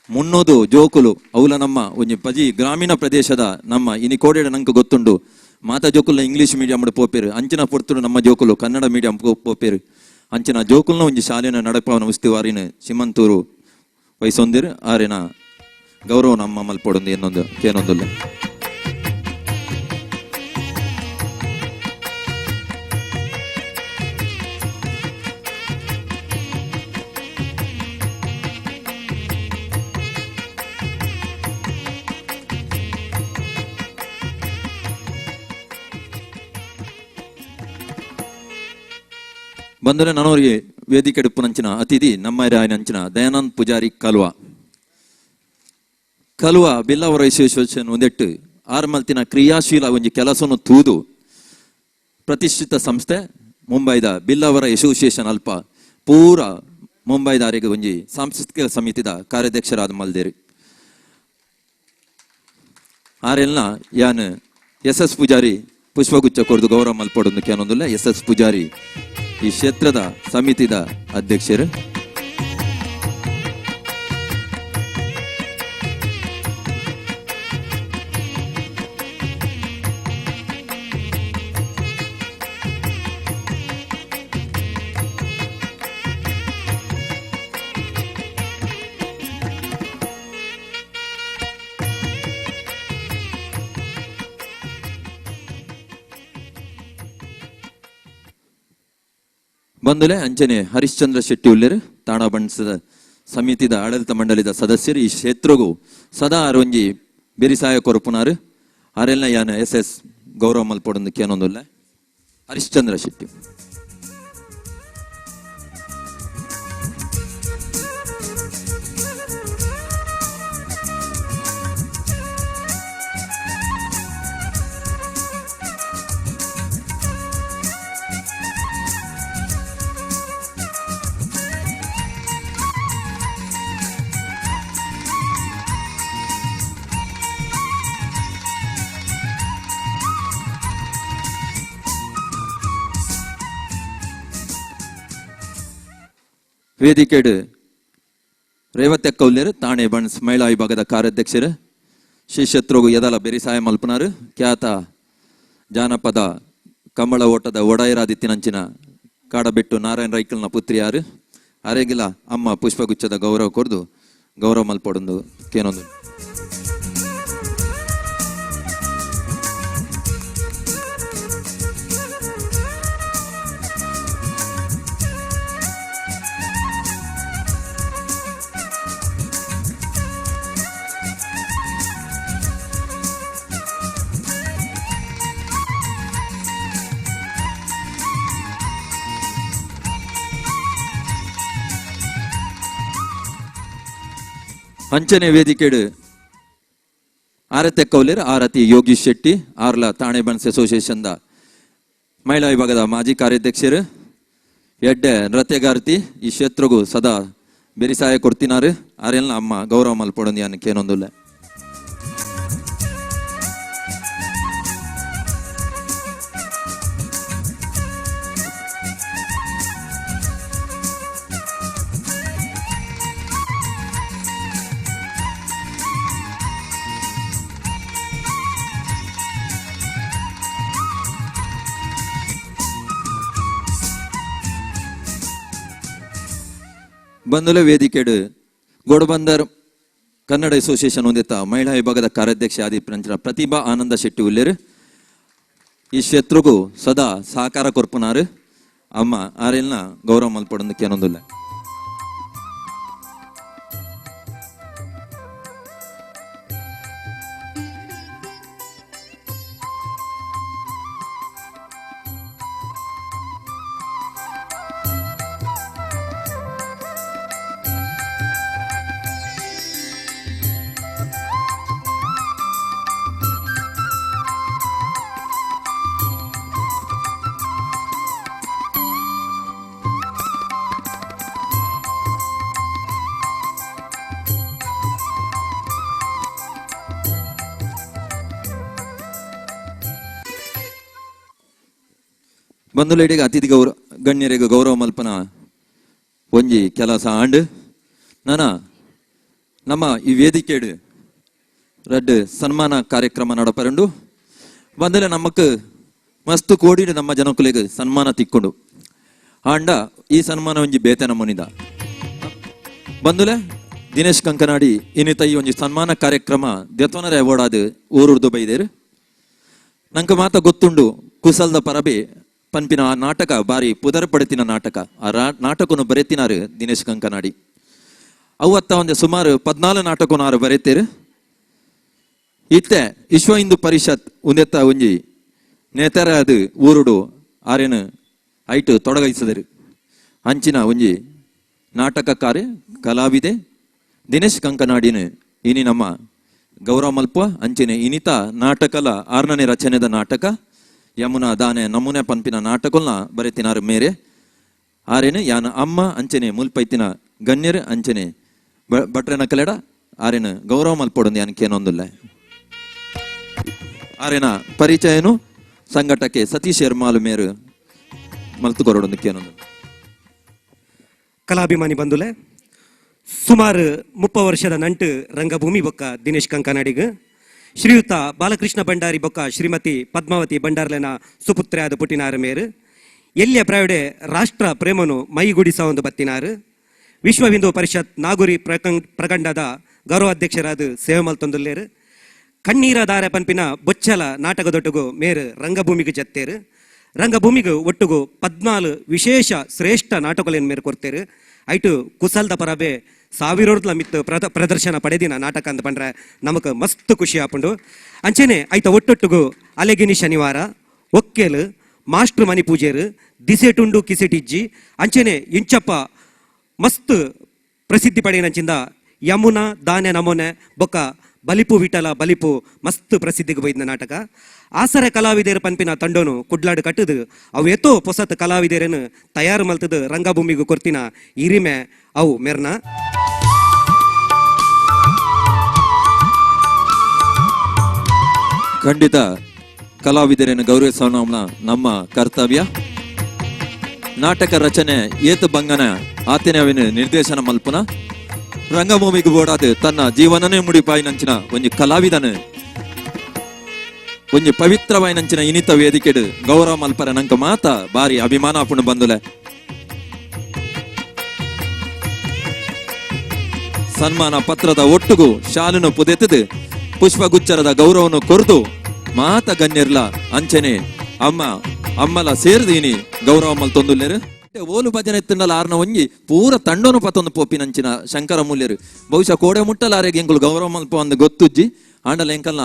300 ಜೋಕುಲು ಅವಲ ನಮ್ಮ ಒಂಜಿ ಪಜಿ ಗ್ರಾಮೀಣ ಪ್ರದೇಶದ ನಮ್ಮ ಇನಿ ಕೋಡೆಡ ನಂಗೆ ಗೊತ್ತುಂಡು ಮಾತಾ ಜೋಕುಲ್ನ ಇಂಗ್ಲೀಷ್ ಮೀಡಿಯಂ ಪೋಪೇರು ಅಂಚಿನ ಪೊರ್ತುಡು ನಮ್ಮ ಜೋಕುಲು ಕನ್ನಡ ಮೀಡಿಯಂ ಪೋಪೇರು ಅಂಚಿನ ಜೋಕುಲ್ನ ಒಂಜಿ ಶಾಲೆನ ನಡಪವನ ಉಸ್ತುವಾರಿನ ಶಿಮಂತೂರು ವಯಸ್ಸೊಂದಿರು ಆರಿನ ಗೌರವ ನಮ್ಮ ಮಲ್ಪೊಡೊಂದು ಇನ್ನೊಂದು ಕೇನೊಂದುಲ್ಲ. ಬಂದರೆ ನನವರಿಗೆ ವೇದಿಕೆ ನಂಚಿನ ಅತಿಥಿ ನಮ್ಮ ರಾಯನಂಚಿನ ದಯಾನಂದ್ ಪೂಜಾರಿ ಕಲ್ವಾ. ಕಲ್ವಾ ಬಿಲ್ಲವರ ಅಸೋಸಿಯೇಷನ್ ಒಂದೆಟ್ಟು ಆರು ಮಲ್ತಿನ ಕ್ರಿಯಾಶೀಲ ಒಂಜಿ ಕೆಲಸವನ್ನು ತೂದು ಪ್ರತಿಷ್ಠಿತ ಸಂಸ್ಥೆ ಮುಂಬೈದ ಬಿಲ್ಲವರ ಅಸೋಸಿಯೇಷನ್ ಅಲ್ಪ ಪೂರ ಮುಂಬೈದಾರಿಗೆ ಒಂಜಿ ಸಾಂಸ್ಕೃತಿಕ ಸಮಿತಿದ ಕಾರ್ಯಾಧ್ಯಕ್ಷರಾದ ಮಲ್ದೇರು. ಆರೆಲ್ನ ಯಾನ್ ಎಸ್ ಎಸ್ ಪೂಜಾರಿ ಪುಷ್ಪಗುಚ್ಛ ಕೊರ್ದು ಗೌರವ ಮಲ್ಪೊಡೊಂದು ಕೇನೊಂದುಲ್ಲ. ಎಸ್ ಎಸ್ ಪೂಜಾರಿ ಈ ಕ್ಷೇತ್ರದ ಸಮಿತಿದ ಅಧ್ಯಕ್ಷರು. ಬಂದುಲೆ ಅಂಚನೆ ಹರಿಶ್ಚಂದ್ರ ಶೆಟ್ಟಿ ಉಲ್ಲೇರು ತಾಣ ಬಣ್ಸದ ಸಮಿತಿದ ಆಡಳಿತ ಮಂಡಳಿದ ಸದಸ್ಯರು. ಈ ಕ್ಷೇತ್ರಗೂ ಸದಾ ಅರೊಂಜಿ ಬೆರಿಸಾಯ ಕೊರಪುನಾರು. ಅರೆಲ್ನ ಯಾನ ಎಸ್ ಎಸ್ ಗೌರವ ಮಲ್ಪೊಡೊಂದು ಕೇನೊಂದುಲ್ಲ ಹರಿಶ್ಚಂದ್ರ ಶೆಟ್ಟಿ. ವೇದಿಕೆಡ್ ರೇವತ್ತೆಕ್ಕೌಲ್ಯರು ತಾಣೆ ಬಣ್ಸ್ ಮಹಿಳಾ ವಿಭಾಗದ ಕಾರ್ಯಾಧ್ಯಕ್ಷರು. ಶ್ರೀ ಎದಲ ಬೆರಿಸಾಯ ಮಲ್ಪನಾರು. ಖ್ಯಾತ ಜಾನಪದ ಕಂಬಳ ಓಟದ ಒಡಯರಾದಿತ್ತಿನಂಚಿನ ಕಾಡಬೆಟ್ಟು ನಾರಾಯಣ ರೈಕಲ್ನ ಪುತ್ರಿಯಾರು. ಅರೆಗಿಲ ಅಮ್ಮ ಪುಷ್ಪಗುಚ್ಛದ ಗೌರವ ಕೊರ್ದು ಗೌರವ ಮಲ್ಪೊಡೊಂದು ಕೇನೊಂದು. ಅಂಚನೆ ವೇದಿಕೆಡು ಆರತಿ ಕೌಲೇರ್ ಆರತಿ ಯೋಗೀಶ್ ಶೆಟ್ಟಿ ಆರ್ಲ ತಾಣೆ ಬನ್ಸ್ ಅಸೋಸಿಯೇಷನ್ the ಮಹಿಳಾ ವಿಭಾಗದ ಮಾಜಿ ಕಾರ್ಯಾಧ್ಯಕ್ಷರು. ಎಡ್ಡೆ ನೃತ್ಯಗಾರ್ತಿ ಈ ಕ್ಷೇತ್ರಗೂ ಸದಾ ಬೆರಿಸಾಯ ಕೊಡ್ತಿನಾರು. ಆರೆಲ್ಲ ಅಮ್ಮ ಗೌರವ ಮಲ್ಪೊಡೊಂದು ಯಾನ್ ಕೇನೊಂದುಲ್ಲೆ. ಬಂದುಲೆ ವೇದಿಕೆಡು ಗೋಡಬಂದರ್ ಕನ್ನಡ ಅಸೋಸಿಯೇಷನ್ ಹೊಂದಿತ್ತ ಮಹಿಳಾ ವಿಭಾಗದ ಕಾರ್ಯಾಧ್ಯಕ್ಷ ಆದಿ ಪ್ರಂಚನ ಪ್ರತಿಭಾ ಆನಂದ ಶೆಟ್ಟಿ ಉಲ್ಲೇರು. ಈ ಕ್ಷೇತ್ರಗೂ ಸದಾ ಸಹಕಾರ ಕೊರ್ಪುನಾರು. ಅಮ್ಮ ಆರೆಲ್ನ ಗೌರವ ಮಲ್ಪೊಡೊಂದು ಕೇನೊಂದುಲ್ಲೆ. ಬಂದುಲೇಡಿಗೆ ಅತಿಥಿ ಗೌರವ ಗಣ್ಯರಿಗೆ ಗೌರವ ಮಲ್ಪನ ಒಂಜಿ ಕೆಲಸ ಆಂಡ್ ನಾನ ನಮ್ಮ ಈ ವೇದಿಕೆಡು ರಡ್ಡ್ ಸನ್ಮಾನ ಕಾರ್ಯಕ್ರಮ ನಡಪರಂಡು. ಬಂದಲೆ ನಮಕ್ ಮಸ್ತ್ ಕೋಡಿಡು ನಮ್ಮ ಜನಕುಲೆಗ್ ಸನ್ಮಾನ ತಿಕ್ಕೊಂಡು ಆಂಡ ಈ ಸನ್ಮಾನ ಒಂಜಿ ಬೇತನ ಮುನಿದ. ಬಂದುಲೆ ದಿನೇಶ್ ಕಂಕನಾಡಿ ಇನ್ನಿತ ಈ ಒಂಜಿ ಸನ್ಮಾನ ಕಾರ್ಯಕ್ರಮ ದೆತೊನರೆ ಅವಾರ್ಡ್ ಊರುರ್ದು ಬೈದೇರು. ನಂಗೆ ಮಾತ ಗೊತ್ತುಂಡು ಕುಸಲ್ದ ಪರಬೆ ಪನ್ಪಿನ ಆ ನಾಟಕ ಬಾರಿ ಪುದರ್ ಪಡೆತಿನ ನಾಟಕ. ಆ ನಾಟಕನು ಬರೆತಿನಾರು ದಿನೇಶ್ ಕಂಕನಾಡಿ. ಅವು ಅತ್ತ ಒಂದು ಸುಮಾರು 14 ನಾಟಕನು ಆರು ಬರೆತೇರು. ಇತ್ತೆ ವಿಶ್ವ ಹಿಂದೂ ಪರಿಷತ್ ಉಂದೆತ್ತ ಒಂಜಿ ನೇತರ ಅದು ಊರುಡು ಆರೇನು ಐಟು ತೊಡಗಿಸಿದರು. ಅಂಚಿನ ಒಂಜಿ ನಾಟಕಕಾರೆ ಕಲಾವಿದೆ ದಿನೇಶ್ ಕಂಕನಾಡಿನ ಇನಿ ನಮ್ಮ ಗೌರವ ಮಲ್ಪ. ಅಂಚಿನ ಇನಿತ ನಾಟಕಲ 6ನೇ ರಚನೆದ ನಾಟಕ Yamuna ದಾನೆ ನಮೂನೆ ಪನ್ಪಿನ ನಾಟಕೊಲ್ನ ಬರೆತಿನಾರು ಮೇರೆ. ಆರೇನು ಯಾನ ಅಮ್ಮ ಅಂಚನೆ ಮುಲ್ಪೈತಿನ ಗಣ್ಯರು ಅಂಚನೆ ಭಟ್ರನ ಕಲೆಡ ಆರೇನು ಗೌರವ ಮಲ್ಪೊಡೊಂದು ಯಾನ್ ಕೇನೊಂದುಲ್ಲ. ಆರೇನ ಪರಿಚಯನು ಸಂಘಟಕೆ ಸತೀಶ್ ಎರ್ಮಾಲು ಮೇರು ಮಲ್ತು ಕೊರಡೊಂದು ಕೇನೊಂದು. ಕಲಾಭಿಮಾನಿ ಬಂಧುಲೆ, ಸುಮಾರು 30 ವರ್ಷದ ನಂಟು ರಂಗಭೂಮಿ ಬೊಕ್ಕ ದಿನೇಶ್ ಕಂಕನಾಡಿಗ್. ಶ್ರೀಯುತ ಬಾಲಕೃಷ್ಣ ಭಂಡಾರಿ ಬೊಕ್ಕ ಶ್ರೀಮತಿ ಪದ್ಮಾವತಿ ಭಂಡಾರ್ಲೆನ ಸುಪುತ್ರೆಯಾದ ಪುಟ್ಟಿನಾರು ಮೇರು. ಎಲ್ಲಿಯ ಪ್ರಾಯಡೆ ರಾಷ್ಟ್ರ ಪ್ರೇಮನು ಮೈಗೂಡಿಸ ಒಂದು ಬತ್ತಿನಾರು. ವಿಶ್ವ ಹಿಂದೂ ಪರಿಷತ್ ನಾಗುರಿ ಪ್ರಖಂಡದ ಗೌರವಾಧ್ಯಕ್ಷರಾದ ಸೇವೆ ಮಲ್ತೊಂದುಲ್ಲೇರು. ಕಣ್ಣೀರ ದಾರೆ ಪನ್ಪಿನ ಬೊಚ್ಚಲ ನಾಟಕದೊಟ್ಟುಗು ಮೇರು ರಂಗಭೂಮಿಗೆ ಜತ್ತೇರು. ರಂಗಭೂಮಿಗೆ ಒಟ್ಟುಗು 14 ವಿಶೇಷ ಶ್ರೇಷ್ಠ ನಾಟಕಗಳನ್ನು ಮೇರು ಕೊಡ್ತೇರು. ಐಟು ಕುಸಲ್ದ ಪರಬೆ ಸಾವಿರೋರ್ದ್ಲ ಮಿತ್ತು ಪ್ರದರ್ಶನ ಪಡೆದಿನ ನಾಟಕ ಅಂತ ಪಂಡ್ರೆ ನಮಕ್ ಮಸ್ತ್ ಖುಷಿ ಆಪುಂಡು. ಅಂಚೆನೆ ಐತ ಒಟ್ಟೊಟ್ಟುಗು ಅಲೆಗಿನಿ ಶನಿವಾರ, ಒಕ್ಕೆಲು, ಮಾಸ್ಟ್ರು ಮನಿ ಪೂಜೆರು, ದಿಸೆಟುಂಡು ಕಿಸೆಟಿಜ್ಜಿ, ಅಂಚೆನೆ ಇಂಚಪ್ಪ ಮಸ್ತ್ ಪ್ರಸಿದ್ಧಿ ಪಡೆಯಿನಂಚಿಂದ ಯಮುನಾ ದಾನೆ ನಮೋನೆ ಬೊಕ್ಕ ಬಲಿಪು ವಿಠಲ ಬಲಿಪು ಮಸ್ತ್ ಪ್ರಸಿದ್ಧಿಗೆ ಬೈದಿನ ನಾಟಕ. ಆಸರೆ ಕಲಾವಿದರ ಪನ್ಪಿನ ತಂಡೋನು ಕುಡ್ಲಾಡು ಕಟ್ಟದು ಅವು ಎತ್ತೋ ಪೊಸತ್ ಕಲಾವಿದರನ್ನು ತಯಾರು ಮಲ್ತದು ರಂಗಭೂಮಿಗೆ ಕೊರ್ತಿನ ಇರಿಮೆ ಅವು ಮೆರ್ನ. ಖಂಡಿತ ಕಲಾವಿದರನ್ನು ಗೌರವಿಸೋಣ ನಮ್ಮ ಕರ್ತವ್ಯ. ನಾಟಕ ರಚನೆ ಏತು ಬಂಗನ ಆತನೇ ಅವಿನ ನಿರ್ದೇಶನ ಮಲ್ಪುನ ರಂಗಭೂಮಿಗೆ ಬೋಡಾದ ತನ್ನ ಜೀವನನೇ ಮುಡಿಪಾಯಿನಂಚಿನ ಒಂಜಿ ಕಲಾವಿದನು ಒಂಜಿ ಪವಿತ್ರವಾಯಿನಂಚಿನ ಇನಿತ ವೇದಿಕೆಡು ಗೌರವ ಮಲ್ಪರ ನಂಕ ಮಾತ ಬಾರಿ ಅಭಿಮಾನ ಆಪುಂಡು ಬಂದುಲೆ. ಸನ್ಮಾನ ಪತ್ರದ ಒಟ್ಟುಗು ಶಾಲುನು ಪುದೆತದು ಪುಷ್ಪಗುಚ್ಚರದ ಗೌರವನು ಕೊರ್ದು ಮಾತ ಗಣ್ಯರ್ಲ ಅಂಚನೆ ಅಮ್ಮ ಅಮ್ಮಲ ಸೇರ್ದೀನಿ ಗೌರವ ಮಲ್ತೊಂದುಲ್ಲೇರು. ಓಲು ಭಜನೆ ಎತ್ತುಂಡಲ ಆರ್ನ ಒಂಜಿ ಪೂರ ತಂಡೋನು ಪತ್ತೊಂದು ಪೋಪಿನಂಚಿನ ಶಂಕರ ಮೂಲ್ಯರು ಬಹುಶಃ ಕೋಡೆ ಮುಟ್ಟಲಾರೆಗೆ ಎಂಕುಲು ಗೌರವ ಮಲ್ಪ ಒಂದು ಗೊತ್ತುಜ್ಜಿ. ಆಂಡಲ ಎಂಕಲ್ನ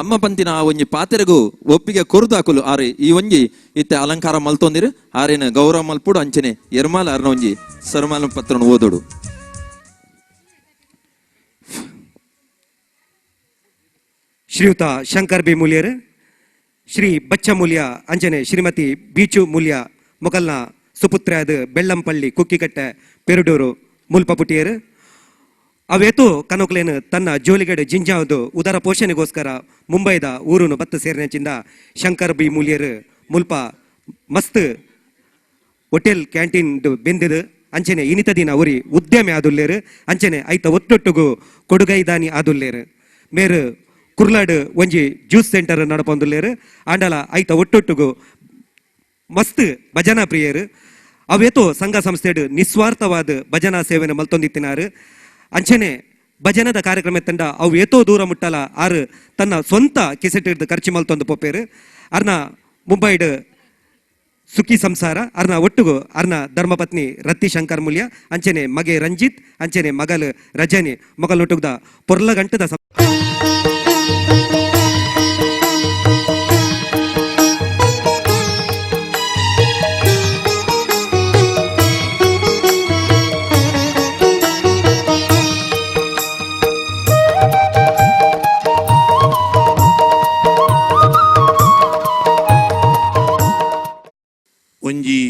ಅಮ್ಮ ಪಂತಿನ ಆ ಒಂಜಿ ಪಾತೆರೆಗು ಒಪ್ಪಿಗೆ ಕೊರ್ದು ಹಾಕಲು ಆರೆ ಈ ಒಂಜಿ ಇತ್ತೆ ಅಲಂಕಾರ ಮಲ್ತೊಂದಿರು. ಆರೇನು ಗೌರವ ಮಲ್ಪುಡು ಅಂಚನೆ ಎರ್ಮಾಲ ಆರ್ನ ಒಂಜಿ ಸರ್ಮಾಲ ಪತ್ರನು ಓದೋಡು. ಶ್ರೀಯುತ ಶಂಕರ್ ಬಿ ಮೂಲ್ಯರ್, ಶ್ರೀ ಬಚ್ಚ ಮೂಲ್ಯ ಅಂಜನೆ ಶ್ರೀಮತಿ ಬೀಚು ಮೂಲ್ಯ ಮೊಗಲ್ನ ಸುಪುತ್ರಾದ ಬೆಳ್ಳಂಪಳ್ಳಿ ಕುಕ್ಕಿಕಟ್ಟೆ ಪೆರುಡೂರು ಮುಲ್ಪ ಪುಟಿಯರು. ಅವೇತು ಕನೋಕ್ಲೇನು ತನ್ನ ಜೋಲಿಗಡೆ ಜಿಂಜಾವುದು ಉದರ ಪೋಷಣೆಗೋಸ್ಕರ ಮುಂಬೈದ ಊರುನು ಬತ್ತು ಸೇರಿನಚಿಂದ ಶಂಕರ್ ಬಿ ಮೂಲ್ಯರ್ ಮುಲ್ಪ ಮಸ್ತ್ ಹೋಟೆಲ್ ಕ್ಯಾಂಟೀನ್ ಬೆಂದಿದು ಅಂಚನೆ ಇನಿತ ದಿನ ಉರಿ ಉದ್ಯಮಿ ಆದುಲ್ಲೇರು. ಅಂಚನೆ ಐತ ಒಟ್ಟೊಟ್ಟುಗು ಕೊಡುಗೈದಾನಿ ಆದುಲ್ಲೇರು. ಮೇರು ಕುರ್ಲಾಡ್ ಒಂಜಿ ಜ್ಯೂಸ್ ಸೆಂಟರ್ ನಡಪೊಂದುಲ್ಲೇರು. ಆಂಡಲ ಐತ ಒಟ್ಟೊಟ್ಟುಗು ಮಸ್ತ್ ಭಜನಾ ಪ್ರಿಯರು. ಅವೇತೋ ಸಂಘ ಸಂಸ್ಥೆಡ್ ನಿಸ್ವಾರ್ಥವಾದ ಭಜನಾ ಸೇವೆನ ಮಲ್ತೊಂದಿತ್ತಿನಾರು. ಅಂಚನೆ ಭಜನದ ಕಾರ್ಯಕ್ರಮ ತಂಡ ಅವು ಏತೋ ದೂರ ಮುಟ್ಟಲ ಆರು ತನ್ನ ಸ್ವಂತ ಕಿಸೆಟ್ ಖರ್ಚು ಮಲ್ತೊಂದು ಪೋಪೇರು. ಅರ್ನ ಮುಂಬೈಡ್ ಸುಖಿ ಸಂಸಾರ. ಅರ್ನ ಒಟ್ಟುಗು ಅರ್ನ ಧರ್ಮಪತ್ನಿ ರತ್ತಿ ಶಂಕರ್ ಮೂಲ್ಯ, ಅಂಚನೆ ಮಗೆ ರಂಜಿತ್, ಅಂಚನೆ ಮಗಲ್ ರಜನಿ ಮಗಲ್ ಒಟ್ಟುಗುದ ಪೊರ್ಲಗಂಟದ ಒಂಜಿ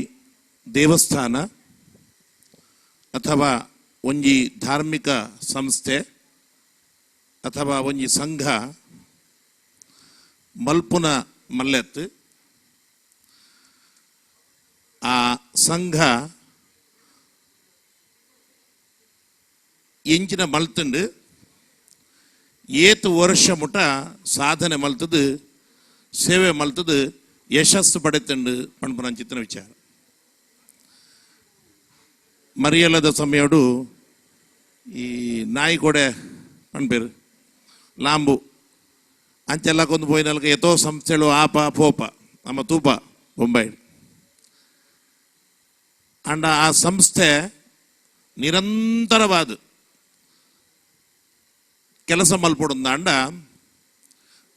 ದೇವಸ್ಥಾನ ಅಥವಾ ಒಂಜಿ ಧಾರ್ಮಿಕ ಸಂಸ್ಥೆ ಅಥವಾ ಒಂಜಿ ಸಂಘ ಮಲ್ಪುನ ಮಲ್ಲೆತ್ತು ಆ ಸಂಘ ಎಂಚಿನ ಮಲ್ತುಂಡು ಏತ್ ವರ್ಷ ಮುಟ ಸಾಧನೆ ಮಲ್ತದು ಸೇವೆ ಮಲ್ತದು ಯಶಸ್ಸು ಪಡೆತುಂಡು ಪನ್ಪುನಂಚಿತ್ತಿನ ವಿಚಾರ. ಮರಿಯಲ್ಲದ ಸಮಯಡು ಈ ನಾಯಿ ಕೊಡೆ ಪನ್ಪೇರು ಲಾಂಬು ಅಂಚೆಲ್ಲ ಕೊಂದು ಪೋಯಿನಲ್ಕ ಎತೋ ಸಂಸ್ಥೆಳು ಆಪ ಪೋಪ ನಮ್ಮ ತೂಪ ಬೊಂಬೈ. ಅಂಡ ಆ ಸಂಸ್ಥೆ ನಿರಂತರವಾದ ಕೆಲಸ ಮಲ್ಪೊಡುಂದಾಂಡ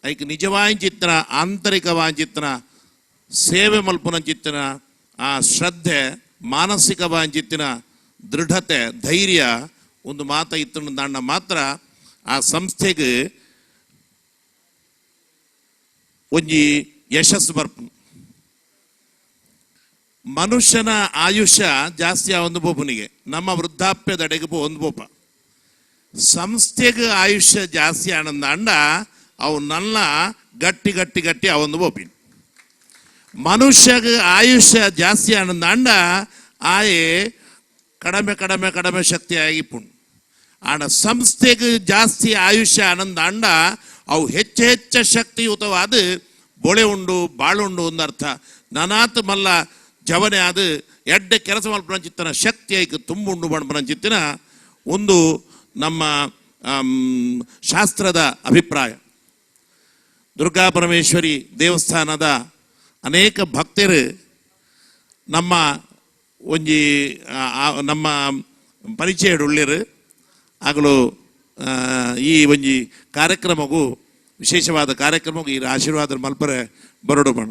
ಐಕ್ ನಿಜವಾಂಚಿತ್ತಿನ ಆಂತರಿಕವಾಂಚಿತ್ತಿನ ಸೇವೆ ಮಲ್ಪುನಂಚಿತ್ತಿನ ಆ ಶ್ರದ್ಧೆ ಮಾನಸಿಕವಾಂಚಿತ್ತಿನ ದೃಢತೆ ಧೈರ್ಯ ಒಂದು ಮಾತ ಇತ್ತು ಮಾತ್ರ ಆ ಸಂಸ್ಥೆಗೆ ಒಂಜಿ ಯಶಸ್ಸು ಬರ್ಪು. ಮನುಷ್ಯನ ಆಯುಷ್ಯ ಜಾಸ್ತಿ ಒಂದು ಪೋಪುನಿಗೆ ನಮ್ಮ ವೃದ್ಧಾಪ್ಯದಡೆಗೆ ಪೋ ಒಂದು ಪೋಪ. ಸಂಸ್ಥೆಗೆ ಆಯುಷ್ಯ ಜಾಸ್ತಿ ಆನಂದ ಅವು ನನ್ನ ಗಟ್ಟಿ ಗಟ್ಟಿ ಗಟ್ಟಿ ಅವೊಂದು ಪೋಪಿನ. ಮನುಷ್ಯಗೆ ಆಯುಷ್ಯ ಜಾಸ್ತಿ ಆನಂದ ಆಯೆ ಕಡಿಮೆ ಕಡಿಮೆ ಕಡಿಮೆ ಶಕ್ತಿಯಾಗಿ ಪುಣ್. ಆಂಡ ಸಂಸ್ಥೆಗೆ ಜಾಸ್ತಿ ಆಯುಷ್ಯ ಆನಂದ ಅಂಡ ಅವು ಹೆಚ್ಚು ಹೆಚ್ಚು ಶಕ್ತಿಯುತವಾದ ಬೊಳೆ ಉಂಡು ಬಾಳುಂಡು ಒಂದು ಅರ್ಥ. ನನಾತ್ ಮಲ್ಲ ಜವನೆ ಅದು ಎಡ್ಡೆ ಕೆಲಸ ಮಲ್ಪನಂಚಿತ್ತನ ಶಕ್ತಿ ಐಕ್ ತುಂಬುಂಡು ಮಲ್ಪನಂಚಿತ್ತಿನ ಒಂದು ನಮ್ಮ ಶಾಸ್ತ್ರದ ಅಭಿಪ್ರಾಯ. ದುರ್ಗಾ ಪರಮೇಶ್ವರಿ ದೇವಸ್ಥಾನದ ಅನೇಕ ಭಕ್ತರು ನಮ್ಮ ಒಂಜಿ ನಮ್ಮ ಪರಿಚಯ ಉಳ್ಳೇರು ಆಗಲು ಈ ಒಂಜಿ ಕಾರ್ಯಕ್ರಮಗೂ ವಿಶೇಷವಾದ ಕಾರ್ಯಕ್ರಮಗೂ ಈ ಆಶೀರ್ವಾದ ಮಲ್ಪರೆ ಬರಡು ಬಣ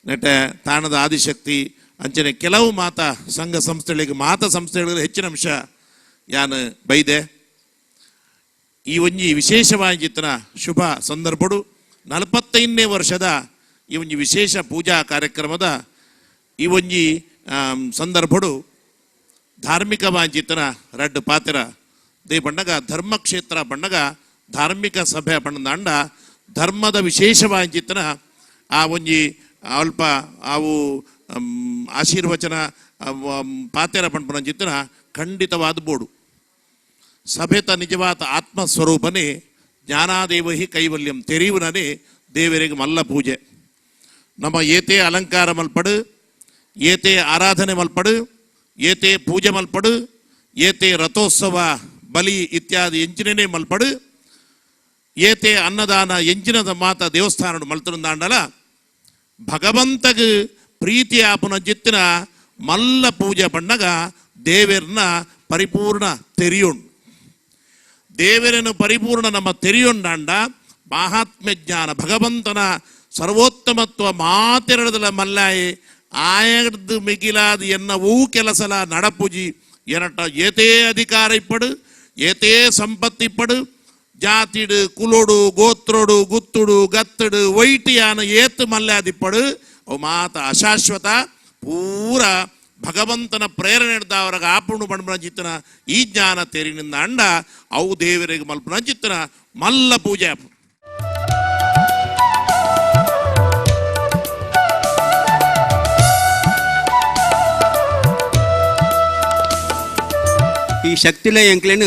ನೆಟ್ಟೆ ತಾಣದ ಆದಿಶಕ್ತಿ ಅಂಚನೆ ಕೆಲವು ಮಾತಾ ಸಂಘ ಸಂಸ್ಥೆಗಳಿಗೆ ಮಾತಾ ಸಂಸ್ಥೆಗಳಿಗೆ ಹೆಚ್ಚಿನ ಅಂಶ ಯಾನ್ ಬೈದೆ. ಈ ಒಂಜಿ ವಿಶೇಷವಾಗಿತ್ತಿನ ಶುಭ ಸಂದರ್ಭಡು 45ನೇ ವರ್ಷದ ಈ ಒಂಜಿ ವಿಶೇಷ ಪೂಜಾ ಕಾರ್ಯಕ್ರಮದ ಈ ಒಂಜಿ ಸಂದರ್ಭಡು ಧಾರ್ಮಿಕ ವಾಂಚಿತನ ರಡ್ಡು ಪಾತ್ರ they ಪಂಡಗ ಧರ್ಮಕ್ಷೇತ್ರ ಪಂಡಗ ಧಾರ್ಮಿಕ ಸಭೆ ಪಂಡಂಡ ಧರ್ಮದ ವಿಶೇಷವಾಂಚಿತನ ಆ ಒಂಜಿ ಅಲ್ಪ ಅವು ಆಶೀರ್ವಚನ ಪಾತೆರ ಪಂಪನಂಚಿತ್ತನ ಖಂಡಿತವಾದ ಬೋಡು. ಸಭೆತ ನಿಜವಾದ ಆತ್ಮಸ್ವರೂಪನೇ ಜ್ಞಾನಾದೇವಹಿ ಕೈವಲ್ಯಂ ತೆರಿಯುವನೇ ದೇವರಿಗೆ ಮಲ್ಲ ಪೂಜೆ. ನಮ್ಮ ಏತೇ ಅಲಂಕಾರ ಮಲ್ಪಡು, ಏತೇ ಆರಾಧನೆ ಮಲ್ಪಡು, ಏತೇ ಪೂಜೆ ಮಲ್ಪಡು, ಏತೇ ರಥೋತ್ಸವ ಬಲಿ ಇತ್ಯಾದಿ ಎಂಚಿನೇ ಮಲ್ಪಡು, ಏತೇ ಅನ್ನದಾನ ಎಂಚಿನದ ಮಾತ ದೇವಸ್ಥಾನ ಮಲ್ತನದಾಂಡಲ ಭಗವಂತಗ ಪ್ರೀತಿ ಆಪುನ ಜಿತ್ತಿನ ಮಲ್ಲ ಪೂಜೆ ಪಣ್ಣಗ ದೇವೆರ್ನ ಪರಿಪೂರ್ಣ ತೆರಿಯುಂಡು. ದೇವರನ್ನು ಪರಿಪೂರ್ಣ ನಮ್ಮ ತೆರಿಯುಂಡಾಂಡ ಮಾಹಾತ್ಮ್ಯ ಜ್ಞಾನ ಭಗವಂತನ ಸರ್ವೋತ್ತಮತ್ವ ಮಾತೆರಡದಲ ಮಲ್ಲಾಯಿ ಆಯರ್ದು ಮಿಗಿಲಾದ ಎನ್ನ ಊ ಕೆಲಸಲ ನಡಪುಜಿ ಎನಟ ಏತೇ ಅಧಿಕಾರ ಇಪ್ಪಡು, ಏತೇ ಸಂಪತ್ತಿಪ್ಪಡು, ಜಾತಿಡು ಕುಲೋಡು ಗೋತ್ರೋಡು ಗುತ್ತುಡು ಗತ್ತಡು ವೈಟಿಯಾನ ಏತು ಮಲ್ಲಾದಿಪ್ಪಡು ಅವು ಮಾತ ಅಶಾಶ್ವತ ಪೂರ ಭಗವಂತನ ಪ್ರೇರಣೆ ಅವರ ಆಪುಣು ಪಂಡ್ಪನ ಚಿತ್ತನ ಈ ಜ್ಞಾನ ತೆರಿನಿಂದ ಅಂಡ ಅವು ದೇವರಿಗೆ ಮಲ್ಪನ ಚಿತ್ತನ ಮಲ್ಲ ಪೂಜೆ. ಈ ಶಕ್ತಿಲೇ ಎಂಕ್ಲೇನು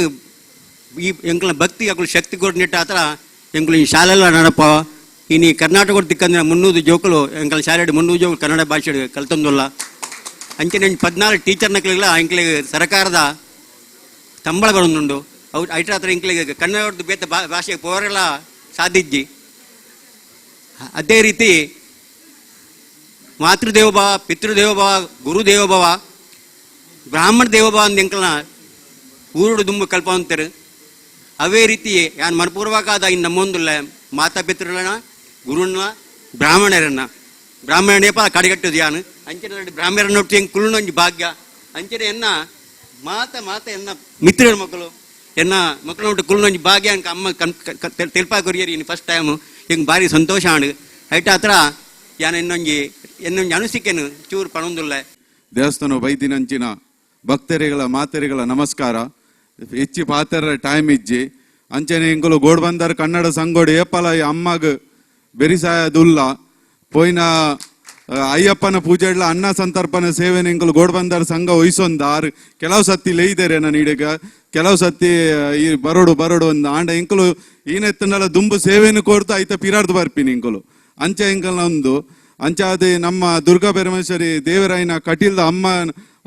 ಈ ಎಂಕ್ಲ ಭಕ್ತಿ ಅಕುಲು ಶಕ್ತಿ ಕೊಡ್ನಿಟ್ಟ ಆತರ ಎಂಕ್ಲು ಈ ಶಾಲೆಲ್ಲ ನಡಪ. ಇನಿ ಕರ್ನಾಟಕ ದಿಕ್ಕಂದ್ರೆ 300 ಜೋಕುಲು ಎಂಕಲ್ ಶಾಲೆ 300 ಜೋಕುಲು ಕನ್ನಡ ಭಾಷೆ ಕಲ್ತೊಂದುಲ್ಲ. ಅಂಚನೆ 14 ಟೀಚರ್ ನಕ್ಲಿಗೆಲ್ಲ ಎಂಕ್ಲಿಗೆ ಸರ್ಕಾರದ ಸಂಬಳ ಬರೋದುಂಡು. ಅವು ಐಟ್ರ ಹತ್ರ ಎಂಕ್ಲಿಗೆ ಕನ್ನಡದ ಬೇತ ಭಾಷೆ ಪೋರೆಲ್ಲ ಸಾಧಿಜ್ಜಿ. ಅದೇ ರೀತಿ ಮಾತೃದೇವೋಭವ, ಪಿತೃದೇವೋಭವ, ಗುರುದೇವೋಭವ, ಬ್ರಾಹ್ಮಣ ದೇವೋಭವ ಅಂದ್ ಎಂಕಲ್ನ ಊರುಡು ದುಂಬು ಕಲ್ಪವಂತರು. ಅವೇ ರೀತಿ ಯಾನ್ ಮನಪೂರ್ವಕಾದ ಇನ್ನು ನಮ್ಮೊಂದುಲ್ಲ ಮಾತಾ ಪಿತೃಗಳನ್ನ ಗುರುನ ಬ್ರಾಹ್ಮಣರನ್ನ ಬ್ರಾಹ್ಮಣೇಪ ಕಡಿಗಟ್ಟುದು ಯಾನು ಅಂಚನೆ ಬ್ರಾಹ್ಮಣರನ್ನೊಟ್ಟು ಹೆಂಗೆ ಕುಳ್ನೊಂಜಿ ಭಾಗ್ಯ ಅಂಚನೆ ಎನ್ನ ಮಾತ ಮಾತ ಎನ್ನ ಮಿತ್ರರ ಮಕ್ಕಳು ಎನ್ನ ಮಕ್ಕಳನ್ನೊಟ್ಟು ಕುಳ್ನೊಂಜಿ ಭಾಗ್ಯ ಅಂಕ ಅಮ್ಮ ಕನ್ ತೆಲ್ಪಾ ಕೊರಿಯರಿ ಇನ್ನು ಫಸ್ಟ್ ಟೈಮು ಹಿಂಗೆ ಭಾರಿ ಸಂತೋಷ ಆಂಡ್ ಐಟ ಹತ್ರ ಯಾನ್ ಇನ್ನೊಂಜಿ ಎನ್ನೊಂಜಿ ಅನುಸಿಕೆನು ಚೂರು ಪಣೊಂದುಲ್ಲ. ದೇವಸ್ಥಾನ ಬೈದಿನಂಚಿನ ಭಕ್ತರಿಗಳ ಮಾತರಿಗಳ ನಮಸ್ಕಾರ. ಹೆಚ್ಚಿ ಪಾತರ ಟೈಮ್ ಇಜ್ಜಿ ಅಂಚನೆ ಇಂಕುಲು ಗೋಡ್ಬಂದರ್ ಕನ್ನಡ ಸಂಗೋಡು ಏಪಲ ಈ ಅಮ್ಮಗ್ ಬೆರಿಸಾಯದುಲ್ಲ ಪೋಯಿನ ಅಯ್ಯಪ್ಪನ ಪೂಜೆಡ್ಲ ಅನ್ನ ಸಂತರ್ಪಣ ಸೇವೆನ ಇಂಕುಲು ಗೋಡ್ಬಂದರ್ ಸಂಘ ವಹಿಸೊಂದು ಆರು ಕೆಲವು ಸತ್ತಿ ಲೇಯ್ದೇರೆ ನಾನು ಈಡಗ ಕೆಲವು ಸತ್ತಿ ಈ ಬರೋಡು ಬರೋಡು ಒಂದು ಆಂಡ ಇಂಕುಲು ಈನೆತ್ತನಲ್ಲ ದುಂಬು ಸೇವೆಯನ್ನು ಕೋರ್ತು ಐತ ಪಿರಾರ್ದು ಬರ್ಪಿನಿ ಇಂಕುಲು ಅಂಚೆ ಇಂಕಲ್ನ ಒಂದು ಅಂಚೆ ಅದೇ ನಮ್ಮ ದುರ್ಗಾ ಪರಮೇಶ್ವರಿ ದೇವರಾಯನ ಕಟೀಲ್ದ ಅಮ್ಮ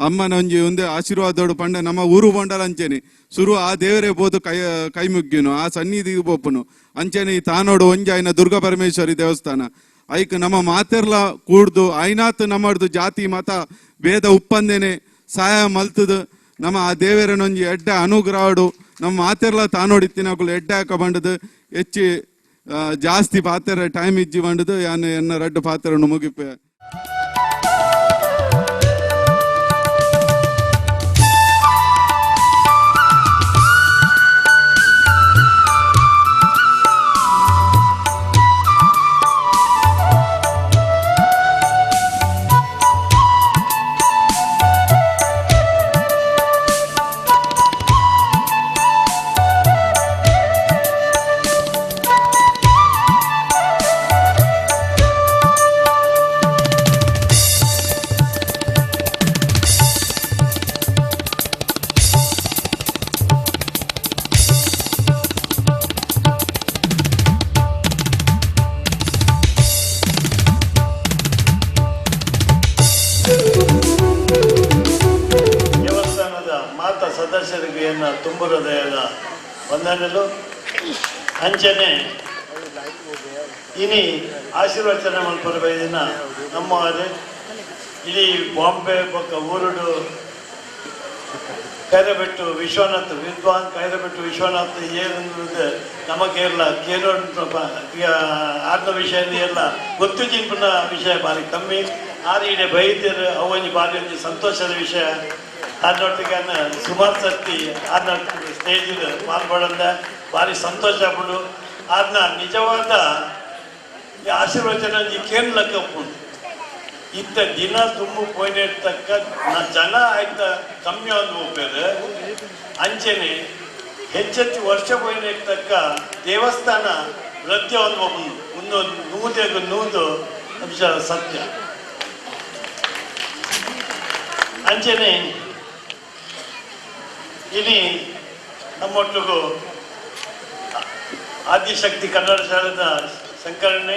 ಅಮ್ಮನ ಒಂಜಿ ಒಂದೇ ಆಶೀರ್ವಾದೋಡು ಪಂಡ ನಮ್ಮ ಊರು ಬಂಡಲ ಅಂಚೆನೆ ಸುರು ಆ ದೇವರೇ ಬೋದು ಕೈ ಕೈ ಮುಗ್ಗಿನು ಆ ಸನ್ನಿಧಿಗೆ ಪೋಪುನು ಅಂಚೆನೆ ಈ ತಾನೋಡು ಒಂಜಿ ಆಯ್ನ ದುರ್ಗಾ ಪರಮೇಶ್ವರಿ ದೇವಸ್ಥಾನ ಐಕ್ ನಮ್ಮ ಮಾತೆರ್ಲ ಕೂಡ್ದು ಐನಾತ್ ನಮ್ಮಡ್ದು ಜಾತಿ ಮತ ಭೇದ ಉಪ್ಪಂದೇನೆ ಸಹಾಯ ಮಲ್ತದು ನಮ್ಮ ಆ ದೇವರನೊಂಜಿ ಎಡ್ಡೆ ಅನುಗ್ರಹಡು ನಮ್ಮ ಮಾತೆರ್ಲ ತಾನೋಡಿತ್ತಿನಕುಲು ಎಡ್ಡೆ ಹಾಕ ಬಂಡದು ಹೆಚ್ಚಿ ಜಾಸ್ತಿ ಪಾತ್ರ ಟೈಮ್ ಇಜ್ಜಿ ಬಂಡದು ಯಾನ್ ಎನ್ನ ರಡ್ಡು ಪಾತ್ರನ್ನು ಮುಗಿಪೆ. ಸದಸ್ಯರಿಗೆ ಎನ್ನ ತುಂಬು ಹೃದಯದ ವಂದನೆಲು. ಅಂಚನೆ ಇನಿ ಆಶೀರ್ವಚನ ಮಲ್ಪರ ಬೈದಿನ ನಮ್ಮ ಅದೇ ಇಡೀ ಬಾಂಬೆ ಬೊಕ್ಕ ಊರುಡು ಕೈರಬೆಟ್ಟು ವಿಶ್ವನಾಥ್ ವಿದ್ವಾನ್ ಕೈರಬೆಟ್ಟು ವಿಶ್ವನಾಥ್ ಏನಂದ್ರೆ ನಮ್ಮ ಕೇರಳ ಕೇರಳ ಆರ್ನ ವಿಷಯ ಎಲ್ಲ ಗೊತ್ತು ಜಿಂಪುನ ವಿಷಯ ಬಾರಿ ಕಮ್ಮಿ. ಆರು ಈಡೆ ಬೈದ್ಯರು ಅವೊಂಜಿ ಬಾರಿ ಒಂಜಿ ಸಂತೋಷದ ವಿಷಯ. ಆರ್ನೊಟ್ಟಿಗೆ ಸುಮಾರು ಸರ್ತಿ ಆರ್ನ ಸ್ಟೇಜ್ ಪಾಲ್ಗೊಳ್ಳಂದ ಭಾರಿ ಸಂತೋಷ ಆಗ್ಬಿಡು. ಆರ್ನ ನಿಜವಾದ ಈ ಆಶೀರ್ವಚನ ಒಂಜಿ ಕೇರಳಕ್ಕೆ ಉಂಟು. ಇತ್ತ ದಿನ ತುಂಬು ಪೋಯಿನೆಡ್ತಕ್ಕ ಜನ ಆಯ್ತ ಕಮ್ಮಿ ಒಂದು ಹೋಗ್ಬೇರು. ಅಂಚೆನೆ ಹೆಚ್ಚೆಚ್ಚು ವರ್ಷ ಪೋಯಿನೆಡ್ತಕ್ಕ ದೇವಸ್ಥಾನ ವೃದ್ಧಿ ಒಂದು ಹೋಗುದು ಒಂದು ನೂದೆಗು ನೂದು ಅಂಶ ಸತ್ಯ. ಅಂಚೆನೆ ಇನಿ ನಮ್ಮೊಟ್ಟಿಗೂ ಆದಿಶಕ್ತಿ ಕನ್ನಡ ಶಾಲೆದ ಶಂಕರಣ್ಣೆ,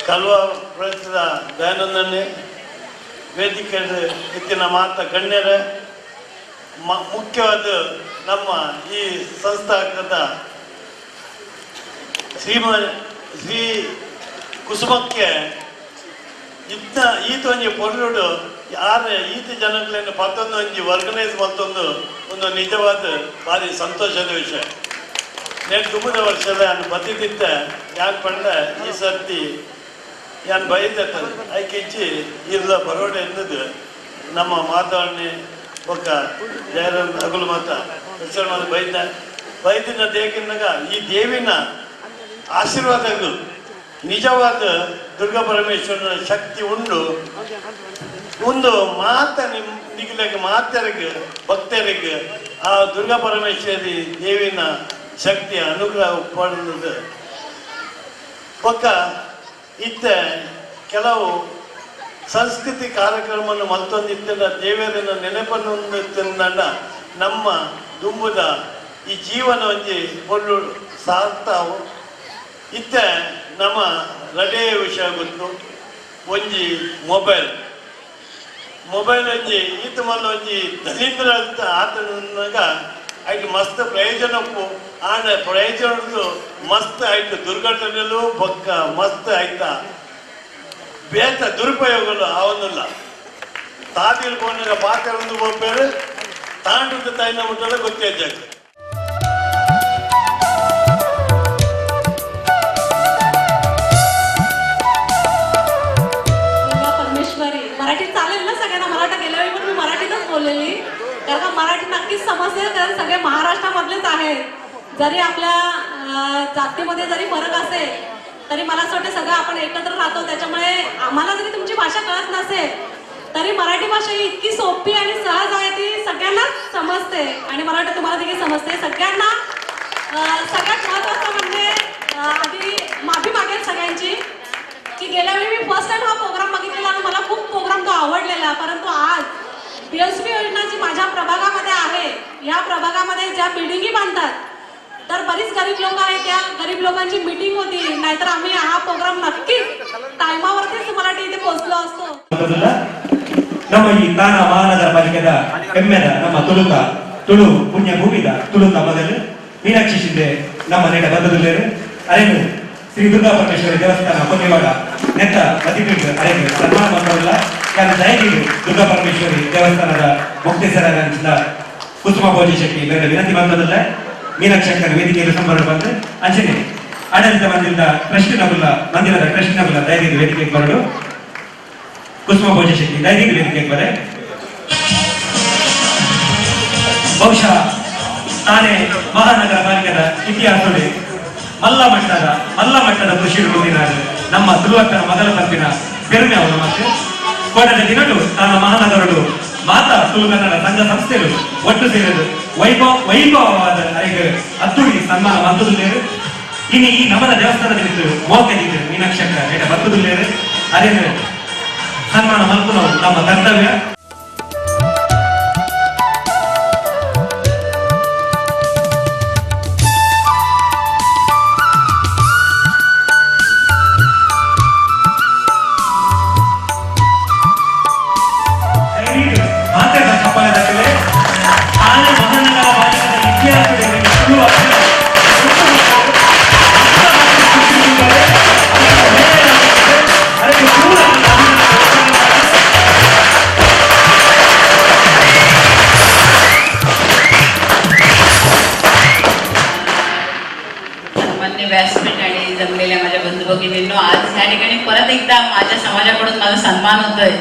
ಕಲ್ವ ಪ್ರದೇಶದ ದಯಾನಂದಣ್ಣೆ, ವೇದಿಕೆ ಇತ್ತಿನ ಮಾತ ಗಣ್ಯರ, ಮುಖ್ಯವಾದ ನಮ್ಮ ಈ ಸಂಸ್ಥಾಕದ ಶ್ರೀ ಕುಸುಮಕ್ಕೆ ಇತ್ತ ಈತ ಒಂಜಿ ಪೊರ್ಲುಡು ಯಾರ ಈತ ಜನಗಳನ್ನ ಪತ್ತೊಂದು ಒಂಜಿ ಆರ್ಗನೈಸ್ ಮಲ್ತೊಂದು ಒಂದು ನಿಜವಾದ ಭಾರಿ ಸಂತೋಷದ ವಿಷಯ. నేను ದುಮ್ಮದ ವರ್ಷದ ನಾನು ಬತ್ತಿದ್ದ ಯಾಕೆ ಪಂಡ ಈ ಸರ್ತಿ ಯಾನ್ ಬೈದತ್ತದ ಐಕಿಂಚಿ ಇರ್ಲ ಬರೋಡೆ ಎನ್ನದು ನಮ್ಮ ಮಾತಾಡಣೆ ಬೊಕ್ಕ ಜಯರಾಮ್ ಅಗುಲು ಮಾತ ಹೆಸರು ಮಾತ ಬೈದ ಬೈದಿನ ದೇಕಿನಾಗ ಈ ದೇವಿನ ಆಶೀರ್ವಾದಗಳು ನಿಜವಾದ ದುರ್ಗಾ ಪರಮೇಶ್ವರನ ಶಕ್ತಿ ಉಂಡು. ಒಂದು ಮಾತ ನಿಮ್ ನಿಗಲಿಗೆ ಮಾತರಿಗೆ ಭಕ್ತರಿಗೆ ಆ ದುರ್ಗಾ ಪರಮೇಶ್ವರಿ ದೇವಿನ ಶಕ್ತಿಯ ಅನುಗ್ರಹ ಪಡೆದದು. ಬೊಕ್ಕ ಇತ್ತ ಕೆಲವು ಸಂಸ್ಕೃತಿ ಕಾರ್ಯಕ್ರಮವನ್ನು ಮಲ್ತೊಂದಿತ್ತಿನ ದೇವರನ್ನ ನೆನಪನ್ನು ತಿಂದಂಡ ನಮ್ಮ ದುಂಬುದ ಈ ಜೀವನ ಒಂಜಿ ಪೊರ್ಲು ಸಾರ್ತಾವು. ಇತ್ತ ನಮ್ಮ ರಡೇ ವಿಷಯ ಗೊತ್ತು ಒಂಜಿ ಮೊಬೈಲ್ ಮೊಬೈಲ್ ಒಂಜಿ ಈತ ಮಲ್ಲ ಒಂಜಿ ದಲಿಂದ್ರ ಅಂತ ಆತನಾಗ ಐಟ್ ಮಸ್ತ್ ಪ್ರಯೋಜನ ಉಪ್ಪು. ಆಂಡ ಪ್ರಯೋಜನದ್ದು ಮಸ್ತ್ ಆಯ್ತು ದುರ್ಘಟನೆಲು ಬೊಕ್ಕ ಮಸ್ತ್ ಆಯ್ತಾ ಬೇತ ದುರುಪಯೋಗಲು ಆವೊಂದುಲ್ಲ. ತಾದಿಲ್ ಪೋನಗ ಪಾತೆರೊಂದು ಪೋಪೆರ್ ತಾಂಡುದ ತಾಯಿನ ಮುಟ್ಟಲ ಗೊತ್ತೇ. दुर्गा परमेश्वरी. मराठीत चालेल ना सगळ्यांना? मराठा गेल्या वेळी पण मी मराठीतच बोललेली, कारण का मराठी नक्कीच समजते, कारण सगळे महाराष्ट्रामधलेच आहेत. जरी आपल्या जातीमध्ये जरी फरक असेल तरी मला असं वाटतं सगळं आपण एकत्र राहतो, त्याच्यामुळे आम्हाला जरी तुमची भाषा कळत नसेल तरी मराठी भाषा ही इतकी सोपी आणि सहज आहे, ती सगळ्यांनाच समजते आणि मला वाटतं तुम्हाला देखील समजते सगळ्यांना. सगळ्यात महत्त्वाचं म्हणजे आधी माफी मागेल सगळ्यांची की गेल्या वेळी मी फर्स्ट टाइम हा प्रोग्राम बघितलेला आणि मला खूप प्रोग्राम तो आवडलेला, परंतु आज पीएसपी योजना जी माझ्या प्रभागामध्ये आहे, या प्रभागामध्ये ज्या बिल्डिंगी बांधतात तर बरीच गरीब लोक आहेत, त्या गरीब लोकांची मीटिंग होती, नाहीतर आम्ही हा प्रोग्राम नक्कीच टायमावरतीच मला इथे पोहोचलो असतो. ನಮ್ಮ ಈ ತಾಣ ಮಹಾನಗರ ಪಾಲಿಕೆದ ಹೆಮ್ಮೆದ ನಮ್ಮ ತುಳುಕ ತುಳು ಪುಣ್ಯ ಭೂಮಿದ ತುಳುಕ ಮಗಲು ಮೀನಾಕ್ಷಿ ಶಿಂದೆ ನಮ್ಮ ನೆಡ ಬಂದದುಲ್ಲೇರು. ಅರೇನು ಶ್ರೀ ದುರ್ಗಾ ಪರಮೇಶ್ವರಿ ದೇವಸ್ಥಾನ ಕೊನ್ನಿವಾಡ ನೆತ್ತ ಅತಿಥಿ ಅರೇನು ಸನ್ಮಾನ ಮಂತ್ರವಿಲ್ಲ. ಯಾರು ದಯವಿಟ್ಟು ದುರ್ಗಾ ಪರಮೇಶ್ವರಿ ದೇವಸ್ಥಾನದ ಮುಕ್ತೇಸರ ಕುಸುಮ ಭೋಜಿ ಶೆಟ್ಟಿ ಬೇರೆ ವಿನಂತಿ ಬಂದದಲ್ಲ. ಮೀನಾಕ್ಷಿ ಅಕ್ಕನ ವೇದಿಕೆಯಲ್ಲಿ ಸಂಬರ ಬಂದು ಅಂಚನೆ ಆಡಳಿತ ಮಂದಿರದ ಟ್ರಸ್ಟ್ ನಗುಲ್ಲ ಮಂದಿರದ ಟ್ರಸ್ಟ್ ನಗುಲ್ಲ ದಯವಿಟ್ಟು ವೇದಿಕೆಗೆ ಬರಲು. ಕುಸುಮ ಭೋಜ ಶೆಟ್ಟಿ ದಯವಿಟ್ಟು ವೇದಿಕೆಗೆ ಬರೆ. ಬಹುಶಃ ತಾನೇ ಮಹಾನಗರ ಪಾಲಿಕೆದ ಇತಿಹಾಸದಲ್ಲಿ ಮಲ್ಲ ಮಟ್ಟದ ಮಲ್ಲ ಮಟ್ಟದ ಕೃಷಿ ನಮ್ಮ ತುಳುವಕ್ಕನ ಮೊದಲ ತಪ್ಪಿನ ಪೆರುಮೆ ಅವರು. ಮತ್ತು ಕೋಟದ ದಿನಡು ತನ್ನ ಮಹಾನಗರಡು ಮಾತಾ ತುಳು ಕನ್ನಡ ಸಂಘ ಸಂಸ್ಥೆಗಳು ಒಟ್ಟು ಸೇರಿದು ವೈಭವವಾದ ಅರೆಗೆ ಅತ್ತುಡಿ ಸನ್ಮಾನ ಮಂತುದುಲ್ಲೇರು. ಇನ್ನು ಈ ನಮನ ದೇವಸ್ಥಾನದ ಮೋಕದಿದ್ದು ಮೀನಾಕ್ಷಕ್ಕ ರೇಟ ಬತ್ತುದುಲ್ಲೇರು. ಅದೇನು ಸನ್ಮಾನ ಮಲ್ಪುನವು ನಮ್ಮ ಕರ್ತವ್ಯ. ದಯವಿಟ್ಟು ಮಾತೆರ್ನ ಚಪ್ಪಾಳೆ ತಟ್ಟಲೆ. नो आज ह्या ठिकाणी परत एकदा माझ्या समाजाकडून माझा सन्मान होतोय,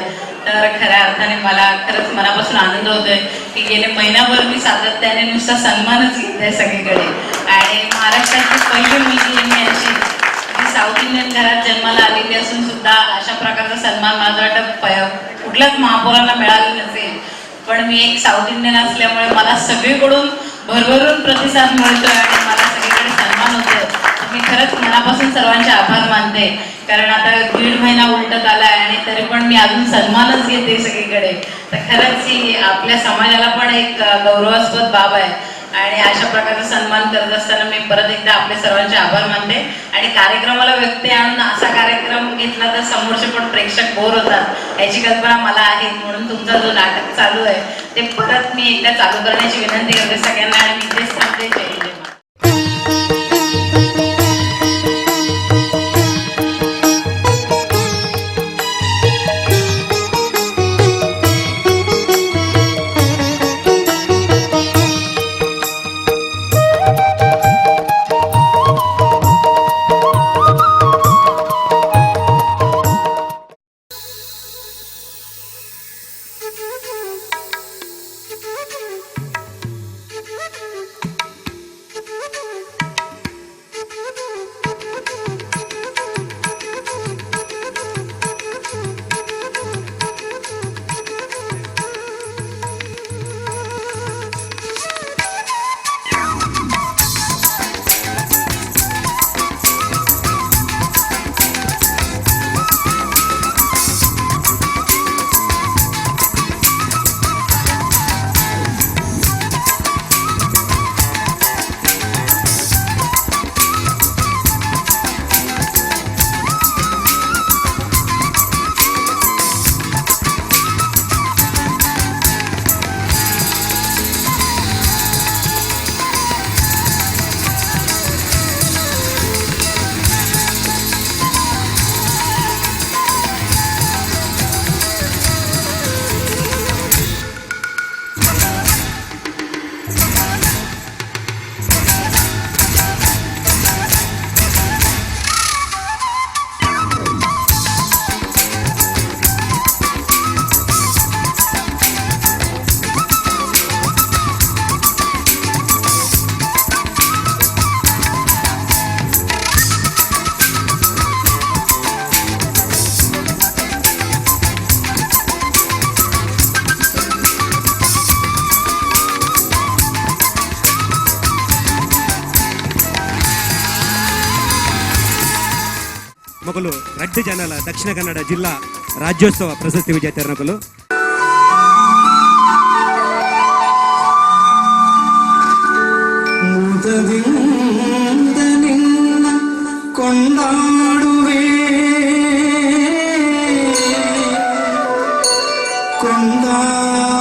तर खऱ्या अर्थाने मला खरंच मनापासून आनंद होतोय की गेले महिनाभर मी सातत्याने नुसता सन्मानच घेत आहे सगळीकडे. आणि महाराष्ट्रातली पहिली मुलगी मी अशी जी साऊथ इंडियन घरात जन्माला आलेली असून सुद्धा अशा प्रकारचा सन्मान मला वाटतं कुठल्याच महापौरांना मिळाला नसेल, पण मी एक साऊथ इंडियन असल्यामुळे मला सगळीकडून भरभरून प्रतिसाद मिळतोय आणि मला सगळीकडे सन्मान होतोय. मी खरंच मनापासून सर्वांचे आभार मानते, कारण आता 1.5 महिना उलटत आलाय आणि तरी पण मी अजून सन्मानच घेते सगळीकडे. तर खरंच ही आपल्या समाजाला पण एक गौरवास्पद बाब आहे आणि अशा प्रकारचा सन्मान करत असताना मी परत एकदा आपले सर्वांचे आभार मानते. आणि कार्यक्रमाला व्यत्यय आणून असा कार्यक्रम घेतला तर समोरचे पण प्रेक्षक बोर होतात याची कल्पना मला आहे, म्हणून तुमचा जो नाटक चालू आहे ते परत मी एकदा चालू करण्याची विनंती करते सगळ्यांना आणि मी इथेच थांबते. जय हिंद. ಮೊಗಲು ರಡ್ಡು ಜನಲ ದಕ್ಷಿಣ ಕನ್ನಡ ಜಿಲ್ಲಾ ರಾಜ್ಯೋತ್ಸವ ಪ್ರಶಸ್ತಿ ವಿಜೇತರನಕಲು. ಮುದದಿಂದ ನಿನ್ನ ಕೊಂಡಾಡುವೆ ಕೊಂಡಾಡುವೆ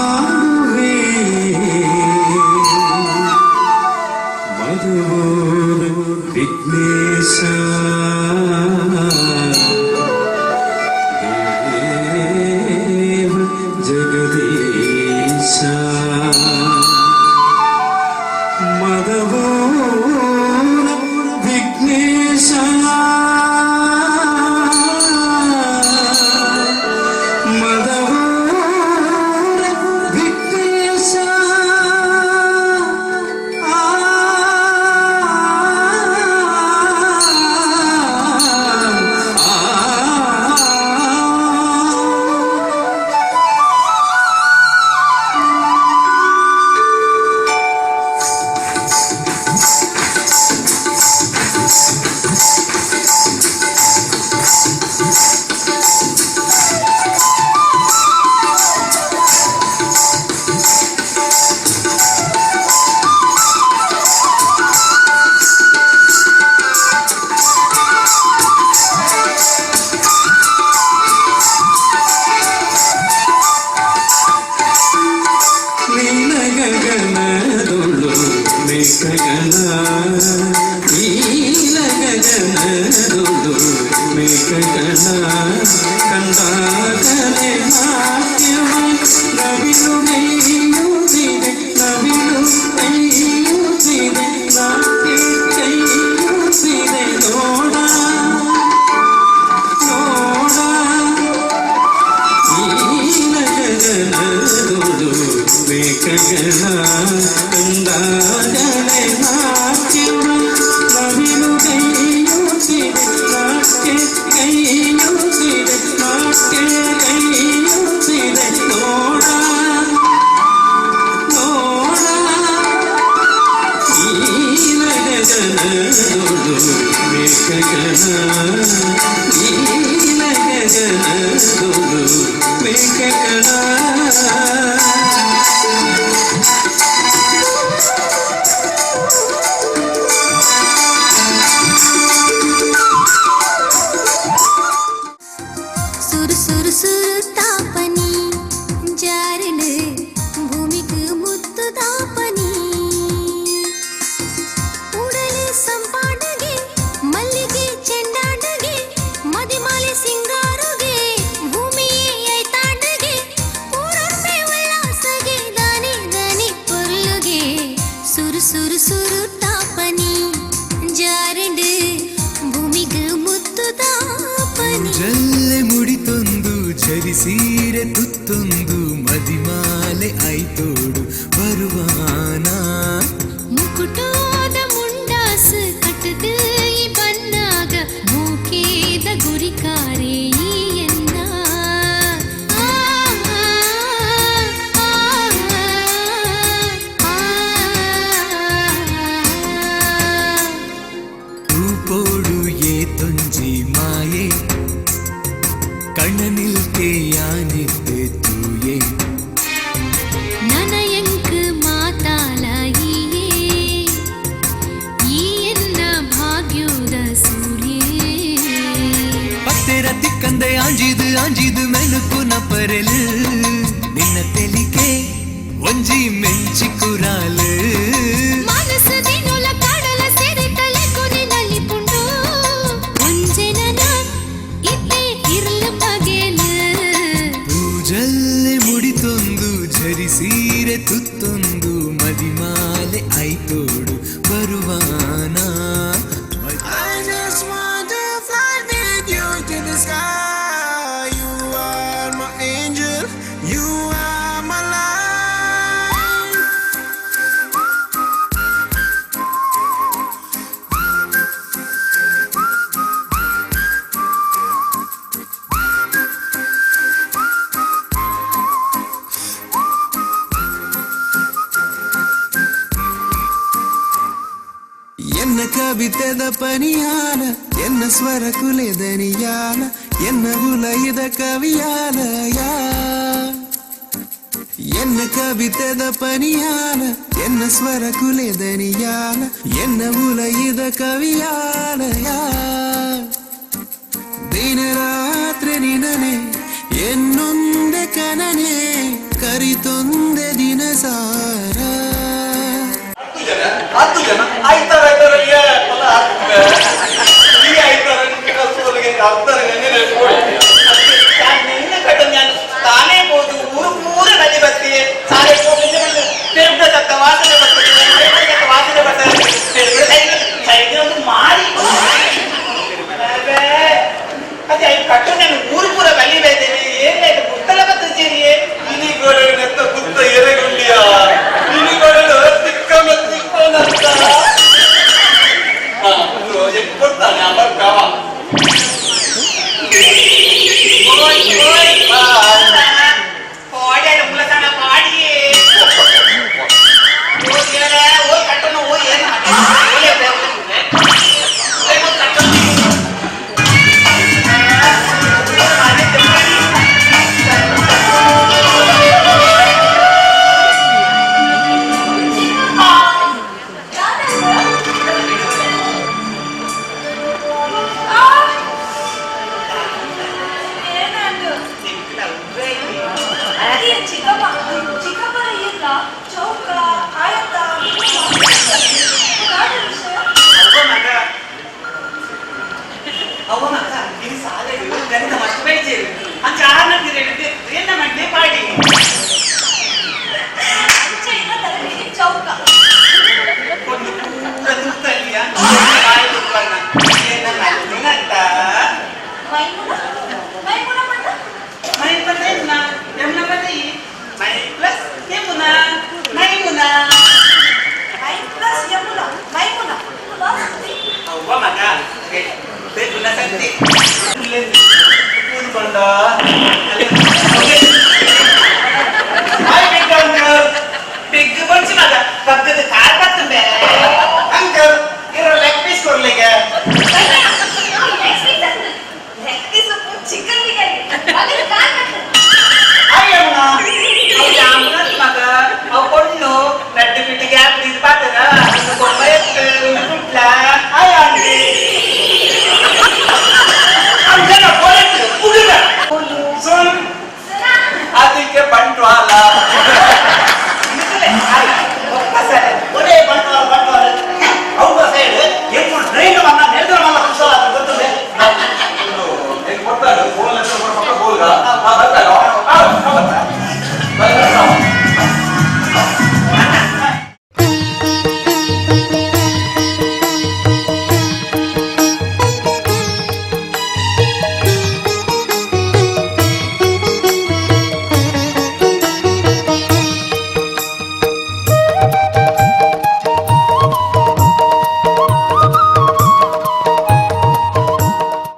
ಮಧುರ ವಿಘ್ನೇಶ ಕಂದಾಜನೆ ನಾಟ್ಯವ ನವಿಲು ಗೈಯುತ್ತಿದೆ ನಾಟ್ಯ ಗೈಯುತ್ತಿದೆ ನಾಟ್ಯ ಗೈಯುತ್ತಿದೆ ನೋಡ ನೋಡ ನೀಲಗಗನದೊಳು ಮೇಘಗಣ ನೀಲಗಗನದೊಳು ಮೇಘಗಣ. ಸುರು ಸುರು ಸುರು ತಾಪನಿ ಜಾರಲು ಭೂಮಿಗೆ ಮುತ್ತು ತಾಪನಿ ಉಡಲು ಸಂಪಾಡಗೆ ಮಲ್ಲಿಗೆ ಚೆಂಡಾಡಗೆ ಮದಿಮಾಲೆ ಸಿಂಗಾರುಗೆ ಭೂಮಿಯೇ ಐತಾಡಗೆ ಪೂರೊರ್ಮೆ ಉಲ್ಲಾಸಗೆ ದಾನಿ ದಾನಿ ಪೊರ್ಲುಗೆ ಸುರು ಸುರು ಸುರು ತಾಪನಿ ಜಾರಂಡು ಭೂಮಿಗೆ ಮುತ್ತು ತಾಪನಿ. ಜಲ್ಲೆ ಮುಡಿತೊಂದು ಝರಿ ಸೀರೆ ತುತ್ತೊಂದು ಮದಿಮಾಲೆ ಐತೋಡು ಬರುವಾನ. ಮುಕುಟೋದ ಮುಂಡಾಸು ಕಟ್ಟದು ಈ ಬನ್ನಾಗ ಮೂಕೇದ ಗುರಿಕಾರೆ ಈ ಎನ್ನ ಆ, ಆ, ಆ, ಆ, ತೂಪೋಡು ಏತೊಂಜಿ ಮಾಯೆ ಕಣ್ಣನಿಲ್ತೆ ಯಾನಿತ್ತೆ ತೂಯೆ. ನನಯಂಕ್ ಮಾತಾಲ ಈಯೇ ಈ ಎನ್ನ ಭಾಗ್ಯೋದ ಸೂರ್ಯೇ. ಪತ್ತೆರ ತಿಕ್ಕಂದೆ ಆಂಜಿದು ಆಂಜಿದು ಮೆಲುಕುನ ಪರೆಲು ನಿನ್ನ ತೆಲಿಕೆ ಒಂಜಿ ಮೆಂಚಿ ಕುರಾಲು. ಮನಸ್ಸು ದಿನೊಲ ಕಡಲ ಸಿರಿತಲೆ ಕೊನೆನಲ್ಲಿ ಪುಂಡು ಒಂಜೆನನ ಇತ್ತೆ ಇರ್ಲು ಪಗೆಲು. ಪೂಜಲ್ಲೆ ಮುಡಿತೊಂದು ಝರಿ ಸೀರೆ ತುತ್ತೊಂದು ಮದಿಮಾಲೆ ಐತೋಡು ಬರುವಾನ. I just want to fly with you to the sky. You are my angel, you are my life. ಎನ್ನ ಕವಿತೆದ ಪನಿಯಾನ ಎನ್ನ ಸ್ವರ ಕುಲೆದನಿಯಾನ ಎನ್ನ ಉಲಯದ ಕವಿಯಾಲಯ ಎನ್ನ ಕವಿತೆದ ಪನಿಯಾನ ಎನ್ನ ಸ್ವರ ಕುಲೆದನಿಯಾನ ಎನ್ನ ಉಲಯದ ಕವಿಯಾಲಯ ದಿನ ರಾತ್ರಿ ನಿನನೆ ಎನ್ನೊಂದೆ ಕನನೆ ಕರಿತೊಂದೆ ದಿನ ಸಾರ. 10 ಜನ ಆಯ್ತಾರ ಆಯ್ತಾರ ಈ ಆಯ್ತಾರ ನಿನ್ನ ಕಟ್ಟು ഞാൻ ತಾನೇ പോದು ಊರು ಪೂರ ನದಿ ಬತ್ತಿ ಸಾಲೆ.